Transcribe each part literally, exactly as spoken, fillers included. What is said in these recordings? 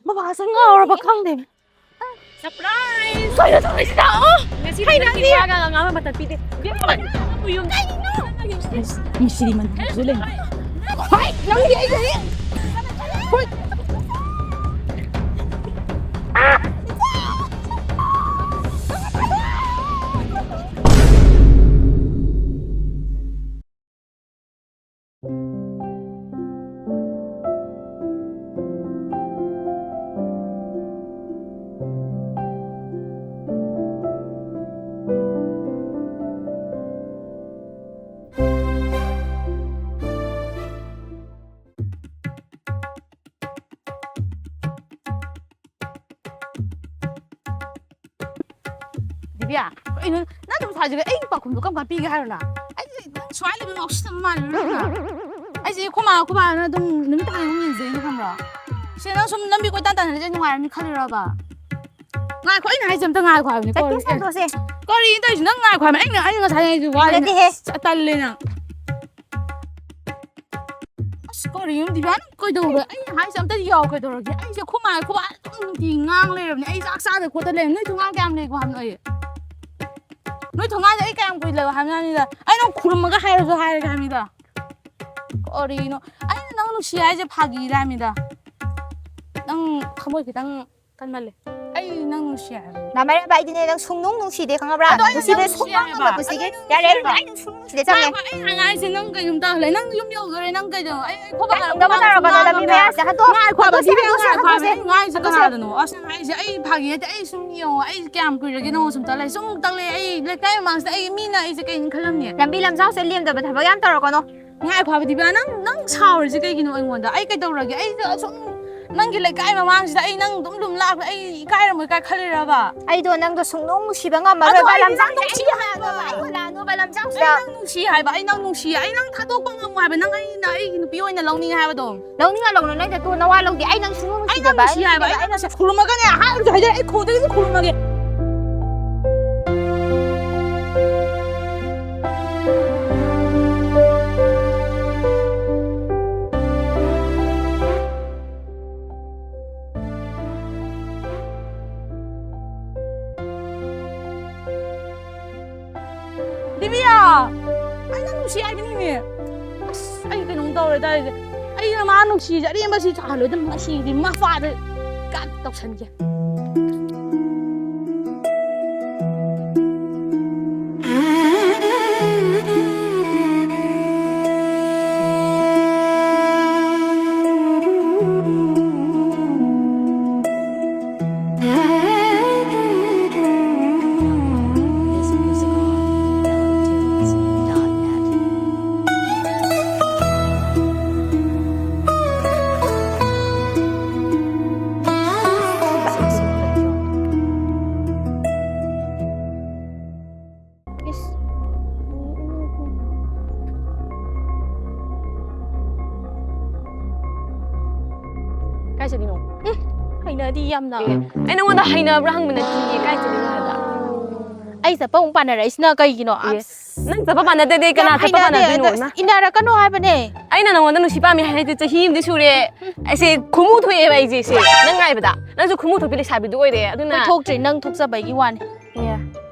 ꯃꯃꯥꯁꯦ ꯉꯥꯎꯔꯕ ꯈꯪꯗꯦ꯫ Surprise! ꯀꯩꯅꯣ ꯇꯧꯔꯤꯁꯤꯅ? ꯉꯁꯤ ꯍꯩꯅꯗꯦ꯫ ꯅꯪꯒꯤ ꯋꯥꯒ ꯉꯥꯡꯕ ꯃꯇꯝ ꯄꯤꯗꯦ꯫ ꯀꯩꯅꯣ? ꯌꯨꯝ ꯀꯩꯅꯣ? ꯃꯤꯁꯤꯔꯤ ꯃꯟꯗꯤꯔꯁꯨ ꯂꯩ꯫ ꯍꯣꯏ, ꯅꯪꯒꯤ ꯑꯩꯒꯤ ꯍꯣꯏ꯫ ꯗꯤꯕꯤꯌꯥ, ꯀꯩꯅꯣ ꯅꯪ ꯑꯗꯨꯝ ꯁ꯭ꯋꯥꯏꯁꯤꯒ ꯑꯩꯒꯤ ꯄꯥꯎꯈꯨꯝꯗꯣ ꯀꯔꯝ ꯀꯥꯟ ꯄꯤꯒꯦ ꯍꯥꯏꯔꯣ ꯅꯪ? ꯑꯩꯁꯦ ꯅꯪ ꯁ꯭ꯋꯥꯏ ꯂꯩꯕ ꯉꯥꯎꯁꯤꯟꯅꯕ ꯃꯥꯜꯂꯦ ꯅꯪꯅ꯫ ꯑꯩꯁꯦ ꯑꯩꯈꯣꯏ ꯃꯥ ꯑꯩꯈꯣꯏ ꯕꯥꯅ ꯑꯗꯨꯝ ꯅꯨꯃꯤꯠ ꯇꯥꯔꯦ ꯉꯥꯡꯅꯖꯩꯅ ꯈꯪꯕ꯭ꯔꯣ? ꯁꯦ ꯅꯪ ꯁꯨꯝ ꯂꯝꯕꯤ ꯀꯣꯏꯇꯥꯟ ꯇꯥꯟꯅꯔꯤꯁꯦ ꯅꯨꯡꯉꯥꯏꯔꯝꯅꯤ ꯈꯜꯂꯤꯔꯕ? ꯉꯥꯏꯈꯣ, ꯑꯩꯅ ꯍꯥꯏꯁꯦ ꯑꯝꯇ ꯉꯥꯏꯈꯣ ꯍꯥꯏꯕꯅꯤꯀꯣ꯫ ꯆꯠꯀꯦ ꯁꯥꯟꯗꯣꯛꯁꯦ꯫ ꯀꯔꯤꯅꯣ ꯇꯧꯔꯤꯁꯦ? ꯅꯪ ꯉꯥꯏꯈꯣ ꯍꯥꯏꯕ꯫ ꯑꯩꯅ, ꯑꯩꯅ ꯉꯁꯥꯏ ꯍꯥꯏꯁꯦ ꯋꯥꯔꯦ꯫ ꯅꯠꯇꯦꯍꯦ꯫ ꯑꯁ, ꯇꯜꯂꯦ ꯅꯪ꯫ ꯑꯁ, ꯀꯔꯤꯅꯣ ꯗꯤꯕꯤꯌꯥ, ꯅꯪ ꯀꯩꯗꯧꯔꯦ? ꯑꯩꯅ ꯍꯥꯏꯁꯦ ꯑꯝꯇ ꯌꯥꯎ, ꯀꯩꯗꯧꯔꯒꯦ? ꯑꯩꯁꯦ ꯈꯨꯃꯥꯏ ꯈꯨꯕꯥ ꯑꯗꯨꯝ ꯅꯨꯡꯇꯤ ꯉꯥꯡ ꯂꯩꯔꯕꯅꯦ꯫ ꯑꯩ ꯆꯥꯛ ꯆꯥꯗ ꯈꯣꯠꯇ ꯂꯩꯔꯕꯅꯦ꯫ ꯅꯣꯏ ꯊꯣꯡꯒꯥꯟ ꯀꯌꯥꯝ ꯂꯩꯒꯣ ꯍꯥꯏꯕꯅꯣ ꯑꯩ? ꯅꯣꯏ ꯊꯣꯡꯒꯥꯟꯗ ꯑꯩ ꯀꯌꯥꯝ ꯀꯨꯏ ꯂꯩꯌꯣ ꯍꯥꯏꯕꯅꯣ ꯍꯥꯏꯕꯅꯤꯗ? ꯑꯩ ꯅꯪ ꯈꯨꯔꯨꯝꯃꯒ ꯍꯥꯏꯔꯁꯨ ꯍꯥꯏꯔꯒꯦ ꯍꯥꯏꯕꯅꯤꯗ꯫ ꯀꯔꯤꯅꯣ? ꯑꯩꯅ ꯅꯪ ꯅꯨꯡꯁꯤ ꯍꯥꯏꯁꯦ ꯐꯥꯒꯤ ꯍꯥꯏꯕꯅꯤꯗ꯫ ꯅꯪ ꯊꯃꯣꯏ ꯈꯤꯇꯪ ꯀꯟꯃꯜꯂꯦ꯫ ꯑꯩ ꯅꯪ ꯅꯨꯡꯁꯤ ꯍꯥꯏꯕꯅꯤ꯫ ꯅꯥꯃꯥꯏꯔꯥꯕ, ꯑꯩꯗꯤꯅꯦ ꯅꯪ ꯁꯨꯡꯅꯨꯡ ꯅꯨꯡꯁꯤꯗꯦ, ꯈꯪꯉꯕ꯭ꯔꯥ? ꯑꯗꯣ ꯑꯩꯅ ꯅꯨꯡꯁꯤꯕ ꯅꯪ ꯅꯨꯡꯁꯤ ꯁꯨꯡꯉꯝ ꯍꯥꯏꯕ꯫ ꯉꯝꯗꯕꯁꯤꯒꯤ꯫ ꯑꯗꯣ ꯑꯩꯅ ꯌꯥꯔꯦ, ꯅꯨꯡꯁꯤ ꯍꯥꯏꯕ꯫ ꯑꯩ ꯅꯪ ꯁꯨꯡꯅꯨꯡ ꯅꯨꯡꯁꯤꯗꯦ, ꯆꯪꯉꯦ꯫ ꯉꯥꯏꯈꯣ, ꯑꯩ ꯍꯥꯏꯁꯦ ꯅꯪ ꯀꯩꯅꯣꯝꯇ ꯍꯜꯂꯦ꯫ ꯅꯪ ꯌꯨꯝ ꯌꯧꯗꯣꯔꯦ, ꯅꯪ ꯀꯩꯗꯧꯅꯣ? ꯑꯩ, ꯑꯩ ꯈꯣꯕ ꯀꯥꯏ ꯀꯥꯟꯗ ꯇꯧꯕ ꯈꯣꯕ ꯇꯧꯔꯛꯀꯅꯣ, ꯀꯥꯟꯗ ꯂꯝꯕꯤ ꯉꯥꯡꯉꯦ꯫ ꯃꯌꯥꯁꯦ ꯍꯟꯗꯣꯛ꯫ ꯉꯥꯏꯈꯣ ꯍꯥꯏꯕ, ꯍꯟꯗꯣꯛꯁꯦ, ꯁꯤꯕꯤ ꯍꯟꯗꯣꯛꯁꯦ, ꯉꯥꯏꯈꯣ ꯍꯥꯏꯕ꯫ ꯍꯟꯗꯣꯛꯁꯦ꯫ ꯑꯩ ꯉꯥꯏꯁꯦ ꯍꯟꯗꯣꯛꯁꯦ꯫ ꯀꯅꯥꯗꯅꯣ? ꯑꯁ, ꯉꯥꯏꯁꯦ ꯑꯩ ꯐꯥꯒꯤ ꯅꯠꯇꯦ, ꯑꯩ ꯁꯨꯝ ꯌꯦꯡꯉꯣ, ꯑꯩ ꯀꯌꯥꯝ ꯀꯨꯏꯔꯒꯦ ꯅꯪ ꯁꯨꯝ ꯇꯜꯂꯦ, ꯁꯨꯝ ꯇꯜꯂꯦ꯫ ꯑꯩ ꯂꯩꯀꯥꯏ ꯃꯃꯥꯡꯁꯤꯗ ꯑꯩ ꯃꯤꯅ ꯑꯩꯁꯦ ꯀꯩꯅꯤ ꯈꯜꯂꯝꯅꯤ? ꯂꯝꯕꯤ ꯂꯝꯖꯥꯎꯁꯦ ꯂꯦꯝꯗꯕ ꯊꯕꯛ ꯌꯥꯝ ꯇꯧꯔꯛꯀꯅꯣ꯫ ꯉꯥꯏꯈꯣ ꯍꯥꯏꯕ ꯗꯤꯕꯤꯌꯥ, ꯅꯪ, ꯅꯪ ꯁꯥꯎꯔꯤꯁꯦ ꯀꯩꯒꯤꯅꯣ ꯑꯩꯉꯣꯟꯗ? ꯑꯩ ꯀꯩꯗꯧꯔꯒꯦ? ꯑꯩꯗꯣ ꯁꯨꯝ ꯅꯪꯒꯤ ꯂꯩꯀꯥꯏ ꯃꯃꯥꯡꯁꯤꯗ ꯑꯩ ꯅꯪ ꯑꯗꯨꯝ ꯂꯨꯝ ꯂꯥꯛꯄ ꯑꯩ ꯏꯀꯥꯏꯔꯝꯃꯣꯏ ꯀꯥꯏ ꯈꯜꯂꯤꯔꯕ? ꯑꯩꯗꯣ ꯅꯪꯗꯣ ꯁꯨꯡꯅꯨꯡ ꯅꯨꯡꯁꯤꯕ ꯉꯝꯃꯔꯣꯏ꯫ ꯑꯗꯣ ꯑꯩꯗꯤ ꯅꯪ ꯅꯨꯡꯁꯤ ꯍꯥꯏꯕ꯫ ꯑꯩ ꯍꯜꯂꯛꯑꯅꯣꯕ ꯂꯝꯖꯥꯎꯁꯤꯗ꯫ ꯑꯩ ꯅꯪ ꯅꯨꯡꯁꯤ ꯍꯥꯏꯕ, ꯑꯩ ꯅꯪ ꯅꯨꯡꯁꯤ, ꯑꯩ ꯅꯪ ꯊꯥꯗꯣꯛꯄ ꯉꯝꯃꯣꯏ ꯍꯥꯏꯕ, ꯅꯪ ꯑꯩꯅ ꯑꯩꯒꯤ ꯅꯨꯄꯤ ꯑꯣꯏꯅ ꯂꯧꯅꯤꯡꯉꯦ ꯍꯥꯏꯕꯗꯣ꯫ ꯂꯧꯅꯤꯡꯉ ꯂꯧꯅꯨ, ꯅꯪ ꯆꯠꯇꯣ ꯅꯋꯥ ꯂꯧꯗꯦ꯫ ꯑꯩ ꯅꯪ ꯁꯨꯡꯅꯨꯡ ꯑꯩ ꯅꯪ ꯅꯨꯡꯁꯤꯗꯦꯕ꯫ ꯅꯨꯡꯁꯤ ꯍꯥꯏꯕ, ꯑꯩ ꯅꯪ ꯅꯨꯡꯁꯤ꯫ ꯈꯨꯔꯨꯝꯃꯒꯅꯦ, ꯍꯥꯏꯕꯁꯨ ꯍꯥꯏꯖꯔꯦ, ꯑꯩ ꯈꯨꯔꯨꯝꯗꯒꯤꯁꯨ ꯈꯨꯔꯨꯝꯃꯒꯦ꯫ ꯅꯨꯡꯁꯤ ꯍꯥꯏꯕꯅꯤꯅꯦ꯫ ꯑꯁ, ꯑꯩ ꯀꯩꯅꯣꯝ ꯇꯧꯔꯦ ꯇꯥꯔꯤꯁꯦ꯫ ꯑꯩꯅ ꯃꯥ ꯅꯨꯡꯁꯤꯁꯦ ꯑꯔꯦꯝꯕꯁꯤ ꯁꯥꯍꯜꯂꯣꯏꯗ, ꯉꯁꯤꯗꯤ ꯃꯄꯥꯗ ꯀꯥꯟ ꯇꯧꯁꯟꯒꯦ꯫ ꯀꯥꯏ ꯆꯠꯂꯤꯅꯣ? ꯎꯝ, ꯍꯩꯅꯗꯤ ꯌꯥꯝꯅ꯫ ꯑꯦ, ꯑꯩ ꯅꯉꯣꯟꯗ ꯍꯩꯅꯕ꯭ꯔꯥ ꯍꯪꯕ ꯅꯠꯇꯤꯌꯦ, ꯀꯥꯏ ꯆꯠꯂꯤꯅꯣ ꯍꯥꯏꯕ? ꯑꯩ ꯆꯠꯄ ꯑꯃꯨꯛ ꯄꯥꯟꯅꯔꯛꯏꯁꯤꯅ ꯀꯩꯒꯤꯅꯣ? ꯑꯦ, ꯑꯁ, ꯅꯪ ꯆꯠꯄ ꯄꯥꯟꯅꯗꯗꯤ ꯀꯅꯥ ꯌꯥꯝ ꯆꯠꯄ ꯍꯩꯅꯗꯦ, ꯄꯥꯟꯅꯗꯣꯏꯅꯣ? ꯑꯗ ꯅꯪ ꯏꯟꯅꯔꯛꯀꯅꯣ ꯍꯥꯏꯕꯅꯦ꯫ ꯑꯩꯅ ꯅꯉꯣꯟꯗ ꯅꯨꯡꯁꯤ ꯄꯥꯝꯃꯤ ꯍꯥꯏꯔꯗꯤ ꯆꯍꯤ ꯑꯃꯗꯤ ꯁꯨꯔꯦ꯫ ꯑꯩꯁꯦ ꯈꯨꯃꯨ ꯊꯣꯛꯑꯦꯕ ꯑꯩꯁꯦ, ꯁꯦ, ꯅꯪ ꯉꯥꯏꯕꯗ꯫ ꯅꯪꯁꯨ ꯈꯨꯃꯨ ꯊꯣꯛꯄꯤ ꯂꯩꯁꯥꯕꯤꯗꯨ ꯑꯣꯏꯔꯦ, ꯑꯗꯨꯅ ꯊꯣꯛꯇ꯭ꯔꯤ, ꯅꯪ ꯊꯣꯛꯆꯕꯒꯤ ꯋꯥꯅꯤ꯫ ꯑꯦ,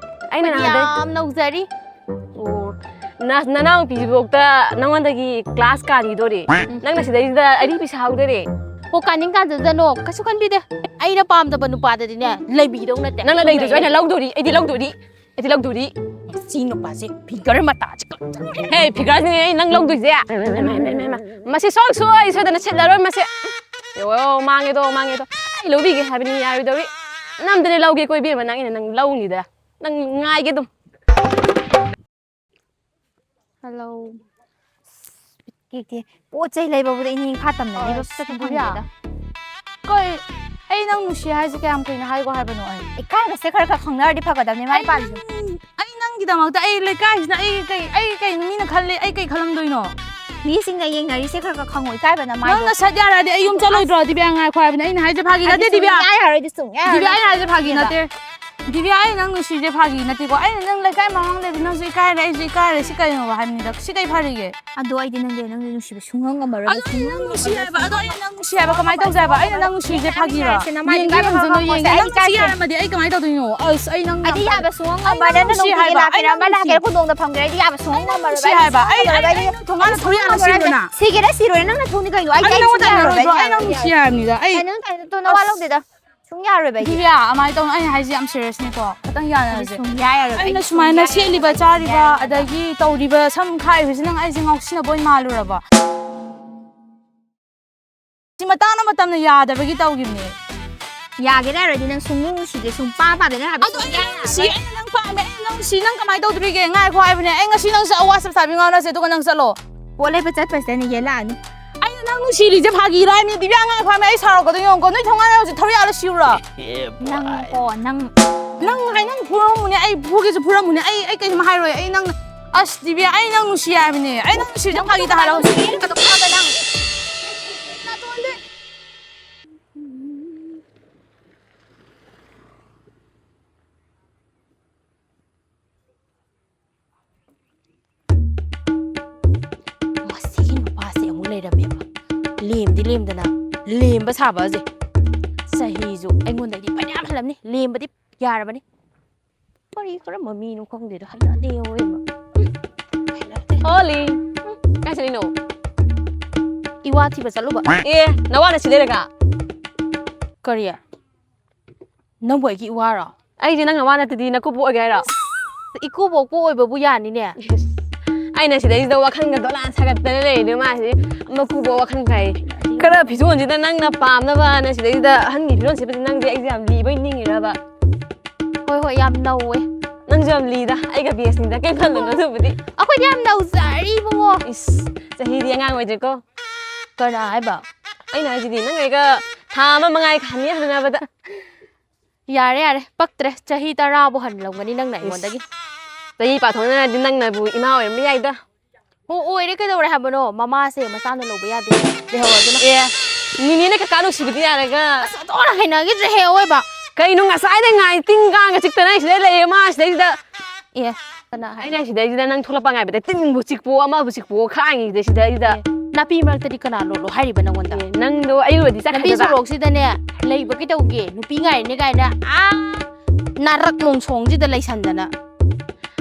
ꯑꯩꯅ ꯑꯩꯈꯣꯏꯗꯤ ꯅꯉꯣꯟꯗ ꯌꯥꯝ ꯅꯧꯖꯔꯤ꯫ ꯑꯣ, ꯅ-, ꯅꯅꯥꯎꯄꯤꯁꯤꯐꯥꯎꯗ ꯅꯉꯣꯟꯗꯒꯤ ꯀ꯭ꯂꯥꯁ ꯀꯥꯔꯤꯗꯣꯔꯦ꯫ ꯎꯝ꯫ ꯅꯪꯅ ꯁꯤꯗꯩꯁꯤꯗ ꯑꯔꯤꯕꯤ ꯁꯥꯍꯧꯗꯣꯔꯦ꯫ ꯍꯣ, ꯀꯥꯅꯤꯡ ꯀꯥꯟꯖꯗꯅꯣ, ꯀꯩꯁꯨ ꯈꯟꯕꯤꯗꯦ꯫ ꯑꯩꯅ ꯄꯥꯝꯗꯕ ꯅꯨꯄꯥꯗꯗꯤꯅꯦ, ꯂꯩꯕꯤꯗꯧ ꯅꯠꯇꯦ꯫ ꯅꯪꯅ ꯂꯩꯗ꯭ꯔꯁꯨ ꯑꯩꯅ ꯂꯧꯗꯣꯔꯤ, ꯑꯩꯗꯤ ꯂꯧꯗꯣꯔꯤ, ꯑꯩꯗꯤ ꯂꯧꯗꯣꯔꯤ꯫ ꯃꯁꯤ ꯅꯨꯄꯥꯁꯦ ꯐꯤꯒꯔ ꯃꯇꯥꯁꯦ ꯀꯛꯆꯅꯤꯡꯉꯦ꯫ ꯍꯦ, ꯐꯤꯒꯔꯁꯤꯅꯦ ꯑꯩ ꯅꯪ ꯂꯧꯗꯣꯏꯁꯦ꯫ ꯍꯩꯃꯥ, ꯍꯩꯃꯥ, ꯍꯩꯃꯥ, ꯍꯩꯃꯥ꯫ ꯃꯁꯤ ꯁꯨꯡꯁꯣꯏ ꯁꯣꯏꯗꯅ ꯁꯤꯠꯂꯔꯣꯏ ꯃꯁꯦ꯫ ꯌꯦꯡꯉꯣ, ꯃꯥꯡꯉꯦꯗꯣ, ꯃꯥꯡꯉꯦꯗꯣ꯫ ꯑꯩ ꯂꯧꯕꯤꯒꯦ ꯍꯥꯏꯕꯅꯤ, ꯌꯥꯔꯣꯏꯗꯧꯔꯤ꯫ ꯅꯝꯗꯅ ꯂꯧꯒꯦꯀꯣ ꯏꯕꯦꯝꯃ, ꯅꯪ ꯑꯩꯅ ꯅꯪ ꯂꯧꯅꯤꯗ꯫ ꯅꯪ ꯉꯥꯏꯒꯦ ꯑꯗꯨꯝ꯫ ꯍꯜꯂꯣ꯫ ꯀꯦꯛꯇꯤ ꯄꯣꯠ ꯆꯩ ꯂꯩꯕꯕꯨꯗ ꯏꯅꯤꯡ ꯏꯈꯥ ꯇꯝꯅ ꯂꯩꯕ ꯑꯁ, ꯆꯠꯄ ꯗꯤꯕꯤꯌꯥ꯫ ꯐꯪꯗꯦꯗ꯫ ꯀꯩ, ꯑꯩ ꯅꯪ ꯅꯨꯡꯁꯤ ꯍꯥꯏꯁꯦ ꯀꯌꯥꯝ ꯀꯨꯏꯅ ꯍꯥꯏꯒꯣ ꯍꯥꯏꯕꯅꯣ ꯑꯩ? ꯏꯀꯥꯏꯕꯁꯦ ꯈꯔ ꯈꯔ ꯈꯪꯅꯔꯗꯤ ꯐꯒꯗꯕꯅꯦ, ꯃꯥꯏ ꯑꯩ ꯄꯥꯜꯂꯤꯁꯦ꯫ ꯅꯪ-, ꯑꯩ ꯅꯪꯒꯤꯗꯃꯛꯇ ꯑꯩ ꯂꯩꯀꯥꯏꯁꯤꯅ ꯑꯩ ꯀꯩ, ꯑꯩ ꯀꯩꯅꯣ ꯃꯤꯅ ꯈꯜꯂꯦ, ꯑꯩ ꯀꯩ ꯈꯜꯂꯝꯗꯣꯏꯅꯣ? ꯃꯤꯁꯤꯡꯅ ꯌꯦꯡꯅꯔꯤꯁꯦ ꯈꯔ ꯈꯔ ꯈꯪꯉꯣ, ꯏꯀꯥꯏꯕꯅ ꯃꯥꯏꯗꯣ꯫ ꯅꯪꯅ ꯁꯠ ꯌꯥꯔꯗꯤ ꯑꯩ ꯌꯨꯝ ꯆꯠꯂꯣꯏꯗ꯭ꯔꯣ, ꯗꯤꯕꯤꯌꯥ? ꯉꯥꯏꯈꯣ ꯍꯥꯏꯕꯅꯦ, ꯑꯩꯅ ꯍꯥꯏꯁꯦ ꯐꯥꯒꯤ ꯅꯠꯇꯦ, ꯑꯗꯨ ꯗꯤꯕꯤꯌꯥ꯫ ꯁꯨꯡꯌꯥ ꯌꯥꯔꯣꯏ, ꯑꯗꯨ ꯁꯨꯡꯌꯥ ꯌꯥꯔꯣꯏ꯫ ꯗꯤꯕꯤꯌꯥ, ꯑꯩꯅ ꯍꯥꯏꯁꯦ ꯐꯥꯒꯤ ꯅꯠꯇꯦ꯫ ꯗꯤꯕꯤꯌꯥ, ꯑꯩ ꯅꯪ ꯅꯨꯡꯁꯤꯔꯤꯁꯦ ꯐꯥꯒꯤ ꯅꯠꯇꯦꯀꯣ꯫ ꯑꯩꯅ ꯅꯪ ꯂꯩꯀꯥꯏ ꯃꯃꯥꯡ ꯂꯩꯕ ꯅꯪꯁꯨ ꯏꯀꯥꯏꯔꯦ, ꯑꯩꯁꯨ ꯏꯀꯥꯏꯔꯦ꯫ ꯁꯤ ꯀꯩꯅꯣꯕ ꯍꯥꯏꯕꯅꯤꯗ? ꯁꯤ ꯀꯩ ꯐꯔꯤꯒꯦ? ꯑꯗꯣ ꯑꯩꯗꯤ ꯅꯪꯗꯤ ꯅꯪꯗꯤ ꯅꯨꯡꯁꯤꯕ ꯁꯨꯡꯉꯝ ꯉꯝꯃꯔꯣꯏ꯫ ꯑꯗꯣ ꯑꯩꯅ ꯅꯪ ꯅꯨꯡꯁꯤ ꯍꯥꯏꯕ, ꯑꯗꯣ ꯑꯩꯅ ꯅꯪ ꯅꯨꯡꯁꯤ ꯍꯥꯏꯕ ꯀꯃꯥꯏꯅ ꯇꯧꯁꯦ ꯍꯥꯏꯕ? ꯑꯩꯅ ꯅꯪ ꯅꯨꯡꯁꯤꯔꯤꯁꯦ ꯐꯥꯒꯤꯔꯣ? ꯌꯦꯡꯒꯦ ꯌꯦꯡꯉꯨ, ꯌꯦꯡꯉꯦ꯫ ꯅꯪ ꯅꯨꯡꯁꯤ ꯍꯥꯏꯔꯝꯃꯗꯤ ꯑꯩ ꯀꯃꯥꯏꯅ ꯇꯧꯗꯣꯏꯅꯣ? ꯑꯁ, ꯑꯩ ꯅꯪ ꯑꯩꯗꯤ ꯌꯥꯕ ꯁꯨꯡꯉꯝ ꯉꯝꯃꯔꯣꯏ꯫ ꯅꯪ ꯅꯨꯡꯁꯤ ꯍꯥꯏꯕ, ꯂꯥꯛꯀꯦꯔꯥ, ꯑꯩ ꯅꯪ ꯃꯥ ꯂꯥꯛꯀꯦꯔꯥ, ꯅꯨꯡꯁꯤ ꯈꯨꯗꯣꯡꯗ ꯐꯝꯒꯦꯔꯥ, ꯑꯩꯗꯤ ꯌꯥꯕ ꯁꯨꯡꯉꯝ ꯉꯝꯃꯔꯣꯏ꯫ ꯅꯨꯡꯁꯤ ꯍꯥꯏꯕ, ꯑꯩ, ꯑꯩ, ꯑꯩ ꯅꯪ ꯊꯣꯡꯒꯥꯟꯗ ꯊꯧꯔꯤ ꯌꯥꯜꯂ ꯁꯤꯔꯣ ꯅꯪ? ꯁꯤꯒꯦꯔꯥ ꯁꯤꯔꯣꯏꯔꯥ ꯅꯪ ꯅꯊꯧꯅꯤ ꯀꯩꯅꯣ꯫ ꯑꯩꯗꯤ ꯑꯩ ꯑꯩ ꯅꯪꯉꯣꯟꯗ ꯁꯨꯡꯌꯥ ꯌꯥꯔꯣꯏꯕ ꯌꯥꯔꯣꯏꯗ꯭ꯔꯣ? ꯑꯩ ꯅꯪ ꯅꯨꯡꯁꯤ ꯍꯥꯏꯕꯅꯤꯗ꯫ ꯑꯩ ꯑꯩ ꯅꯪ ꯇꯥꯏꯅ ꯇꯣ ꯅꯋꯥ ꯑꯁ, ꯂꯧꯗꯦꯗ꯫ ꯁꯨꯡꯌꯥ ꯌꯥꯔꯣꯏꯕ ꯑꯩꯗꯤ꯫ ꯗꯤꯕꯤꯌꯥ, ꯑꯗꯨꯃꯥꯏꯅ ꯇꯧꯅꯨ꯫ ꯑꯩ ꯍꯥꯏꯁꯦ ꯌꯥꯝ ꯁꯤꯔꯤꯌꯁꯅꯤꯀꯣ꯫ ꯈꯤꯇꯪ ꯑꯩꯗꯤ ꯌꯥꯅꯔꯁꯦ꯫ ꯁꯨꯡꯌꯥ ꯌꯥꯔꯣꯏꯕ꯫ ꯑꯩꯅ ꯑꯩꯗꯤ ꯁꯨꯃꯥꯏꯅ ꯁꯨꯡꯌꯥ ꯁꯦꯠꯂꯤꯕ, ꯌꯥꯔꯣꯏꯕ꯫ ꯆꯥꯔꯤꯕ, ꯁꯨꯡꯌꯥ ꯌꯥꯔꯣꯏꯕ꯫ ꯑꯗꯒꯤ ꯇꯧꯔꯤꯕ, ꯁꯝ ꯈꯥꯛꯏꯕꯁꯤ ꯅꯪ ꯑꯩꯁꯦ ꯉꯥꯎꯁꯤꯟꯅꯕ ꯑꯣꯏꯅ ꯃꯥꯜꯂꯨꯔꯕ? ꯁꯤ ꯃꯇꯥꯡ ꯑꯃ ꯃꯇꯝꯅ ꯌꯥꯗꯕꯒꯤ ꯇꯧꯈꯤꯕꯅꯦ꯫ ꯌꯥꯒꯦꯔꯥ ꯌꯥꯔꯣꯏꯗꯤ ꯅꯪ ꯁꯨꯡꯅꯨꯡ ꯅꯨꯡꯁꯤꯗꯦ, ꯁꯨꯡꯄꯥꯝ ꯄꯥꯝꯗꯦ꯫ ꯅꯪ ꯍꯥꯏꯕ ꯑꯗꯣ ꯑꯩ ꯁꯨꯡꯌꯥ ꯅꯪ ꯅꯨꯡꯁꯤ, ꯌꯥꯔꯣꯏ꯫ ꯑꯩꯅ ꯅꯪ ꯄꯥꯝꯃꯦ, ꯑꯩꯅ ꯅꯪ ꯅꯨꯡꯁꯤ꯫ ꯅꯪ ꯀꯃꯥꯏꯅ ꯇꯧꯗꯣꯔꯤꯒꯦ? ꯉꯥꯏꯈꯣ ꯍꯥꯏꯕꯅꯦ꯫ ꯑꯩ ꯉꯁꯤ ꯅꯪꯁꯦ ꯑꯋꯥ ꯆꯞ ꯆꯥꯕꯤ ꯉꯥꯡꯅꯁꯦ, ꯑꯗꯨꯒ ꯅꯪ ꯆꯠꯂꯣ꯫ ꯄꯣꯠ ꯂꯩꯕ ꯆꯠꯄꯁꯤꯗꯅꯦ ꯌꯦꯜꯂꯛꯑꯅꯤ꯫ ꯑꯩꯅ ꯅꯪ ꯅꯨꯡꯁꯤꯔꯤꯁꯦ ꯐꯥꯒꯤꯔꯥ ꯍꯥꯏꯕꯅꯦ? ꯗꯤꯕꯤꯌꯥ, ꯉꯥꯏꯈꯣ ꯍꯥꯏꯕꯅꯦ꯫ ꯑꯩ ꯁꯥꯎꯔꯛꯀꯗꯣꯏꯅꯦ ꯌꯦꯡꯉꯨꯀꯣ꯫ ꯅꯣꯏ ꯊꯣꯡꯒꯥꯟꯗ ꯍꯧꯖꯤꯛ ꯊꯧꯔꯤ ꯌꯥꯜꯂ ꯁꯤꯔꯨꯔꯣ? ꯅꯪꯀꯣ, ꯅꯪ ꯅꯪ ꯍꯥꯏ, ꯅꯪ ꯐꯨꯔꯝꯃꯨꯅꯦ, ꯑꯩ ꯐꯨꯒꯦꯁꯨ ꯐꯨꯔꯝꯃꯨꯅꯦ꯫ ꯑꯩ, ꯑꯩ ꯀꯩꯝ ꯍꯥꯏꯔꯣꯏ꯫ ꯑꯩ ꯅꯪ, ꯑꯁ, ꯗꯤꯕꯤꯌꯥ, ꯑꯩ ꯅꯪ ꯅꯨꯡꯁꯤ ꯍꯥꯏꯕꯅꯦ꯫ ꯑꯩ ꯅꯪ ꯅꯨꯡꯁꯤꯔꯤꯁꯦ ꯐꯥꯒꯤ ꯇꯥꯍꯜꯂꯣ꯫ ꯅꯪ ꯃꯁꯤꯒꯤ ꯅꯨꯄꯥꯁꯦ ꯑꯃꯨꯛ ꯂꯩꯔꯝꯃꯦꯕ꯫ ꯂꯦꯝꯗꯤ ꯂꯦꯝꯗꯅ, ꯂꯦꯝꯕ ꯁꯥꯕꯁꯦ꯫ ꯆꯍꯤꯁꯨ ꯑꯩꯉꯣꯟꯗꯒꯤ ꯐꯅꯌꯥꯝ ꯍꯜꯂꯝꯅꯤ꯫ ꯂꯦꯝꯕꯗꯤ ꯌꯥꯔꯕꯅꯤ꯫ ꯀꯔꯤ ꯀꯔꯝꯕ ꯃꯤꯅꯣ ꯈꯪꯗꯦꯗ, ꯍꯩꯅꯗꯦ ꯑꯋꯣꯏꯕ꯫ ꯍꯩꯅꯗꯦ꯫ ꯑꯣꯂꯤ꯫ ꯀꯥꯏ ꯆꯠꯂꯤꯅꯣ? ꯏꯋꯥ ꯊꯤꯕ ꯆꯠꯂꯨꯕ꯫ ꯑꯦ, ꯅꯋꯥꯅ ꯁꯤ ꯂꯩꯔꯒ? ꯀꯔꯤ? ꯅꯪꯕꯨ ꯑꯩꯒꯤ ꯏꯋꯥꯔꯣ? ꯑꯩꯁꯦ ꯅꯪ ꯅꯋꯥ ꯅꯠꯇꯗꯤ ꯅꯀꯨꯕꯣꯛ ꯑꯣꯏꯒꯦ ꯍꯥꯏꯔꯣ? ꯏꯀꯨꯕꯣꯛꯄꯨ ꯑꯣꯏꯕꯕꯨ ꯌꯥꯅꯤꯅꯦ꯫ ꯑꯩꯅ ꯁꯤꯗꯩꯁꯤꯗ ꯋꯥꯈꯜꯒ ꯗꯣꯂꯥꯟ ꯁꯥꯒꯠꯇꯅ ꯂꯩꯔꯤꯅꯦ, ꯃꯥꯁꯤ ꯃꯀꯨꯕꯣꯛ ꯋꯥꯈꯜ ꯈꯥꯏ꯫ ꯈꯔ ꯐꯤꯖꯣꯜꯁꯤꯗ ꯅꯪꯅ ꯄꯥꯝꯅꯕꯅ ꯁꯤꯗꯩꯁꯤꯗ ꯑꯍꯟꯒꯤ ꯐꯤꯔꯣꯜ ꯁꯦꯠꯄꯁꯤ ꯅꯪꯁꯦ ꯑꯩꯁꯦ ꯌꯥꯝ ꯂꯤꯕꯩ ꯅꯤꯡꯉꯤꯔꯕ? ꯍꯣꯏ, ꯍꯣꯏ, ꯌꯥꯝ ꯅꯧꯋꯦ꯫ ꯅꯪꯁꯨ ꯌꯥꯝ ꯂꯤꯗ, ꯑꯩꯒ ꯕꯦꯁꯅꯤꯗ, ꯀꯩꯝ ꯈꯜꯂꯨꯅꯨ ꯑꯗꯨꯕꯨꯗꯤ꯫ ꯑꯩꯈꯣꯏꯗꯤ ꯌꯥꯝ ꯅꯧꯖꯔꯤ ꯏꯕꯨꯡꯉꯣ꯫ ꯏꯁ, ꯆꯍꯤꯗꯤ ꯑꯉꯥꯡ ꯑꯣꯏꯗ꯭ꯔꯦꯀꯣ꯫ ꯀꯅꯥ ꯍꯥꯏꯕ? ꯑꯩꯅ ꯍꯥꯏꯁꯤꯗꯤ ꯅꯪ ꯑꯩꯒ ꯊꯥ ꯑꯃ ꯃꯉꯥꯏ ꯈꯥꯅꯤ ꯍꯟꯅꯕꯗ꯫ ꯌꯥꯔꯦ, ꯌꯥꯔꯦ, ꯄꯛꯇ꯭ꯔꯦ꯫ ꯆꯍꯤ ꯇꯔꯥꯕꯨ ꯍꯜꯂꯝꯒꯅꯤ ꯅꯪꯅ ꯏꯁ, ꯑꯩꯉꯣꯟꯗꯒꯤ꯫ ꯆꯍꯤ ꯄꯥꯊꯣꯛꯅꯔꯗꯤ ꯅꯪꯅꯕꯨ ꯏꯃꯥ ꯑꯣꯏꯔꯝꯕ ꯌꯥꯏꯗ꯫ ꯑꯣ, ꯑꯣꯏꯔꯦ, ꯀꯩꯗꯧꯔꯦ ꯍꯥꯏꯕꯅꯣ? ꯃꯃꯥꯁꯦ ꯃꯆꯥꯅ ꯂꯧꯕ ꯌꯥꯗꯦ꯫ ꯂꯩꯍꯧꯔꯗꯨꯅ꯫ ꯑꯦ, ꯅꯤꯅꯦꯅ ꯀꯀꯥ ꯅꯨꯡꯁꯤꯕꯗꯤ ꯌꯥꯔꯒ꯫ ꯑꯁ, ꯑꯣꯟꯊꯣꯛꯅ ꯍꯩꯅꯈꯤꯗ꯭ꯔꯦꯍꯦ ꯑꯋꯣꯏꯕ꯫ ꯀꯩꯅꯣ ꯉꯁꯥꯏꯗꯩ ꯉꯥꯏ ꯇꯤꯟ ꯀꯥꯡꯒ ꯆꯤꯛꯇꯅ ꯑꯩ ꯁꯤꯗꯩ ꯂꯩꯔꯦ, ꯃꯥ ꯁꯤꯗꯩꯁꯤꯗ꯫ ꯑꯦ, ꯀꯅꯥ ꯍꯥꯏ? ꯑꯩꯅ ꯁꯤꯗꯩꯁꯤꯗ ꯅꯪ ꯊꯣꯛꯂꯛꯄ ꯉꯥꯏꯕꯗ ꯇꯤꯟꯕꯨ ꯆꯤꯛꯄꯣ ꯑꯃꯕꯨ ꯆꯤꯛꯄꯣ ꯈꯥꯡꯉꯤꯁꯤꯗ ꯁꯤꯗꯩꯁꯤꯗ꯫ ꯑꯦ, ꯅꯥꯄꯤ ꯃꯔꯛꯇꯗꯤ ꯀꯅꯥ ꯂꯣꯠꯂꯣ ꯍꯥꯏꯔꯤꯕ ꯅꯪꯉꯣꯟꯗ? ꯑꯦ, ꯅꯪꯗꯣ ꯑꯩ ꯑꯣꯏꯔꯗꯤ ꯅꯥꯄꯤ ꯆꯠꯈ꯭ꯔꯗꯕ꯫ ꯁꯣꯔꯣꯛꯁꯤꯗꯅꯦ ꯂꯩꯕ ꯀꯩꯗꯧꯒꯦ? ꯅꯨꯄꯤ ꯉꯥꯏꯔꯤꯅꯦ ꯀꯥꯏꯅ ꯑꯥ ꯅꯥꯔꯛ ꯃꯣꯡꯁꯣꯡꯁꯤꯗ ꯂꯩꯁꯟꯗꯅ꯫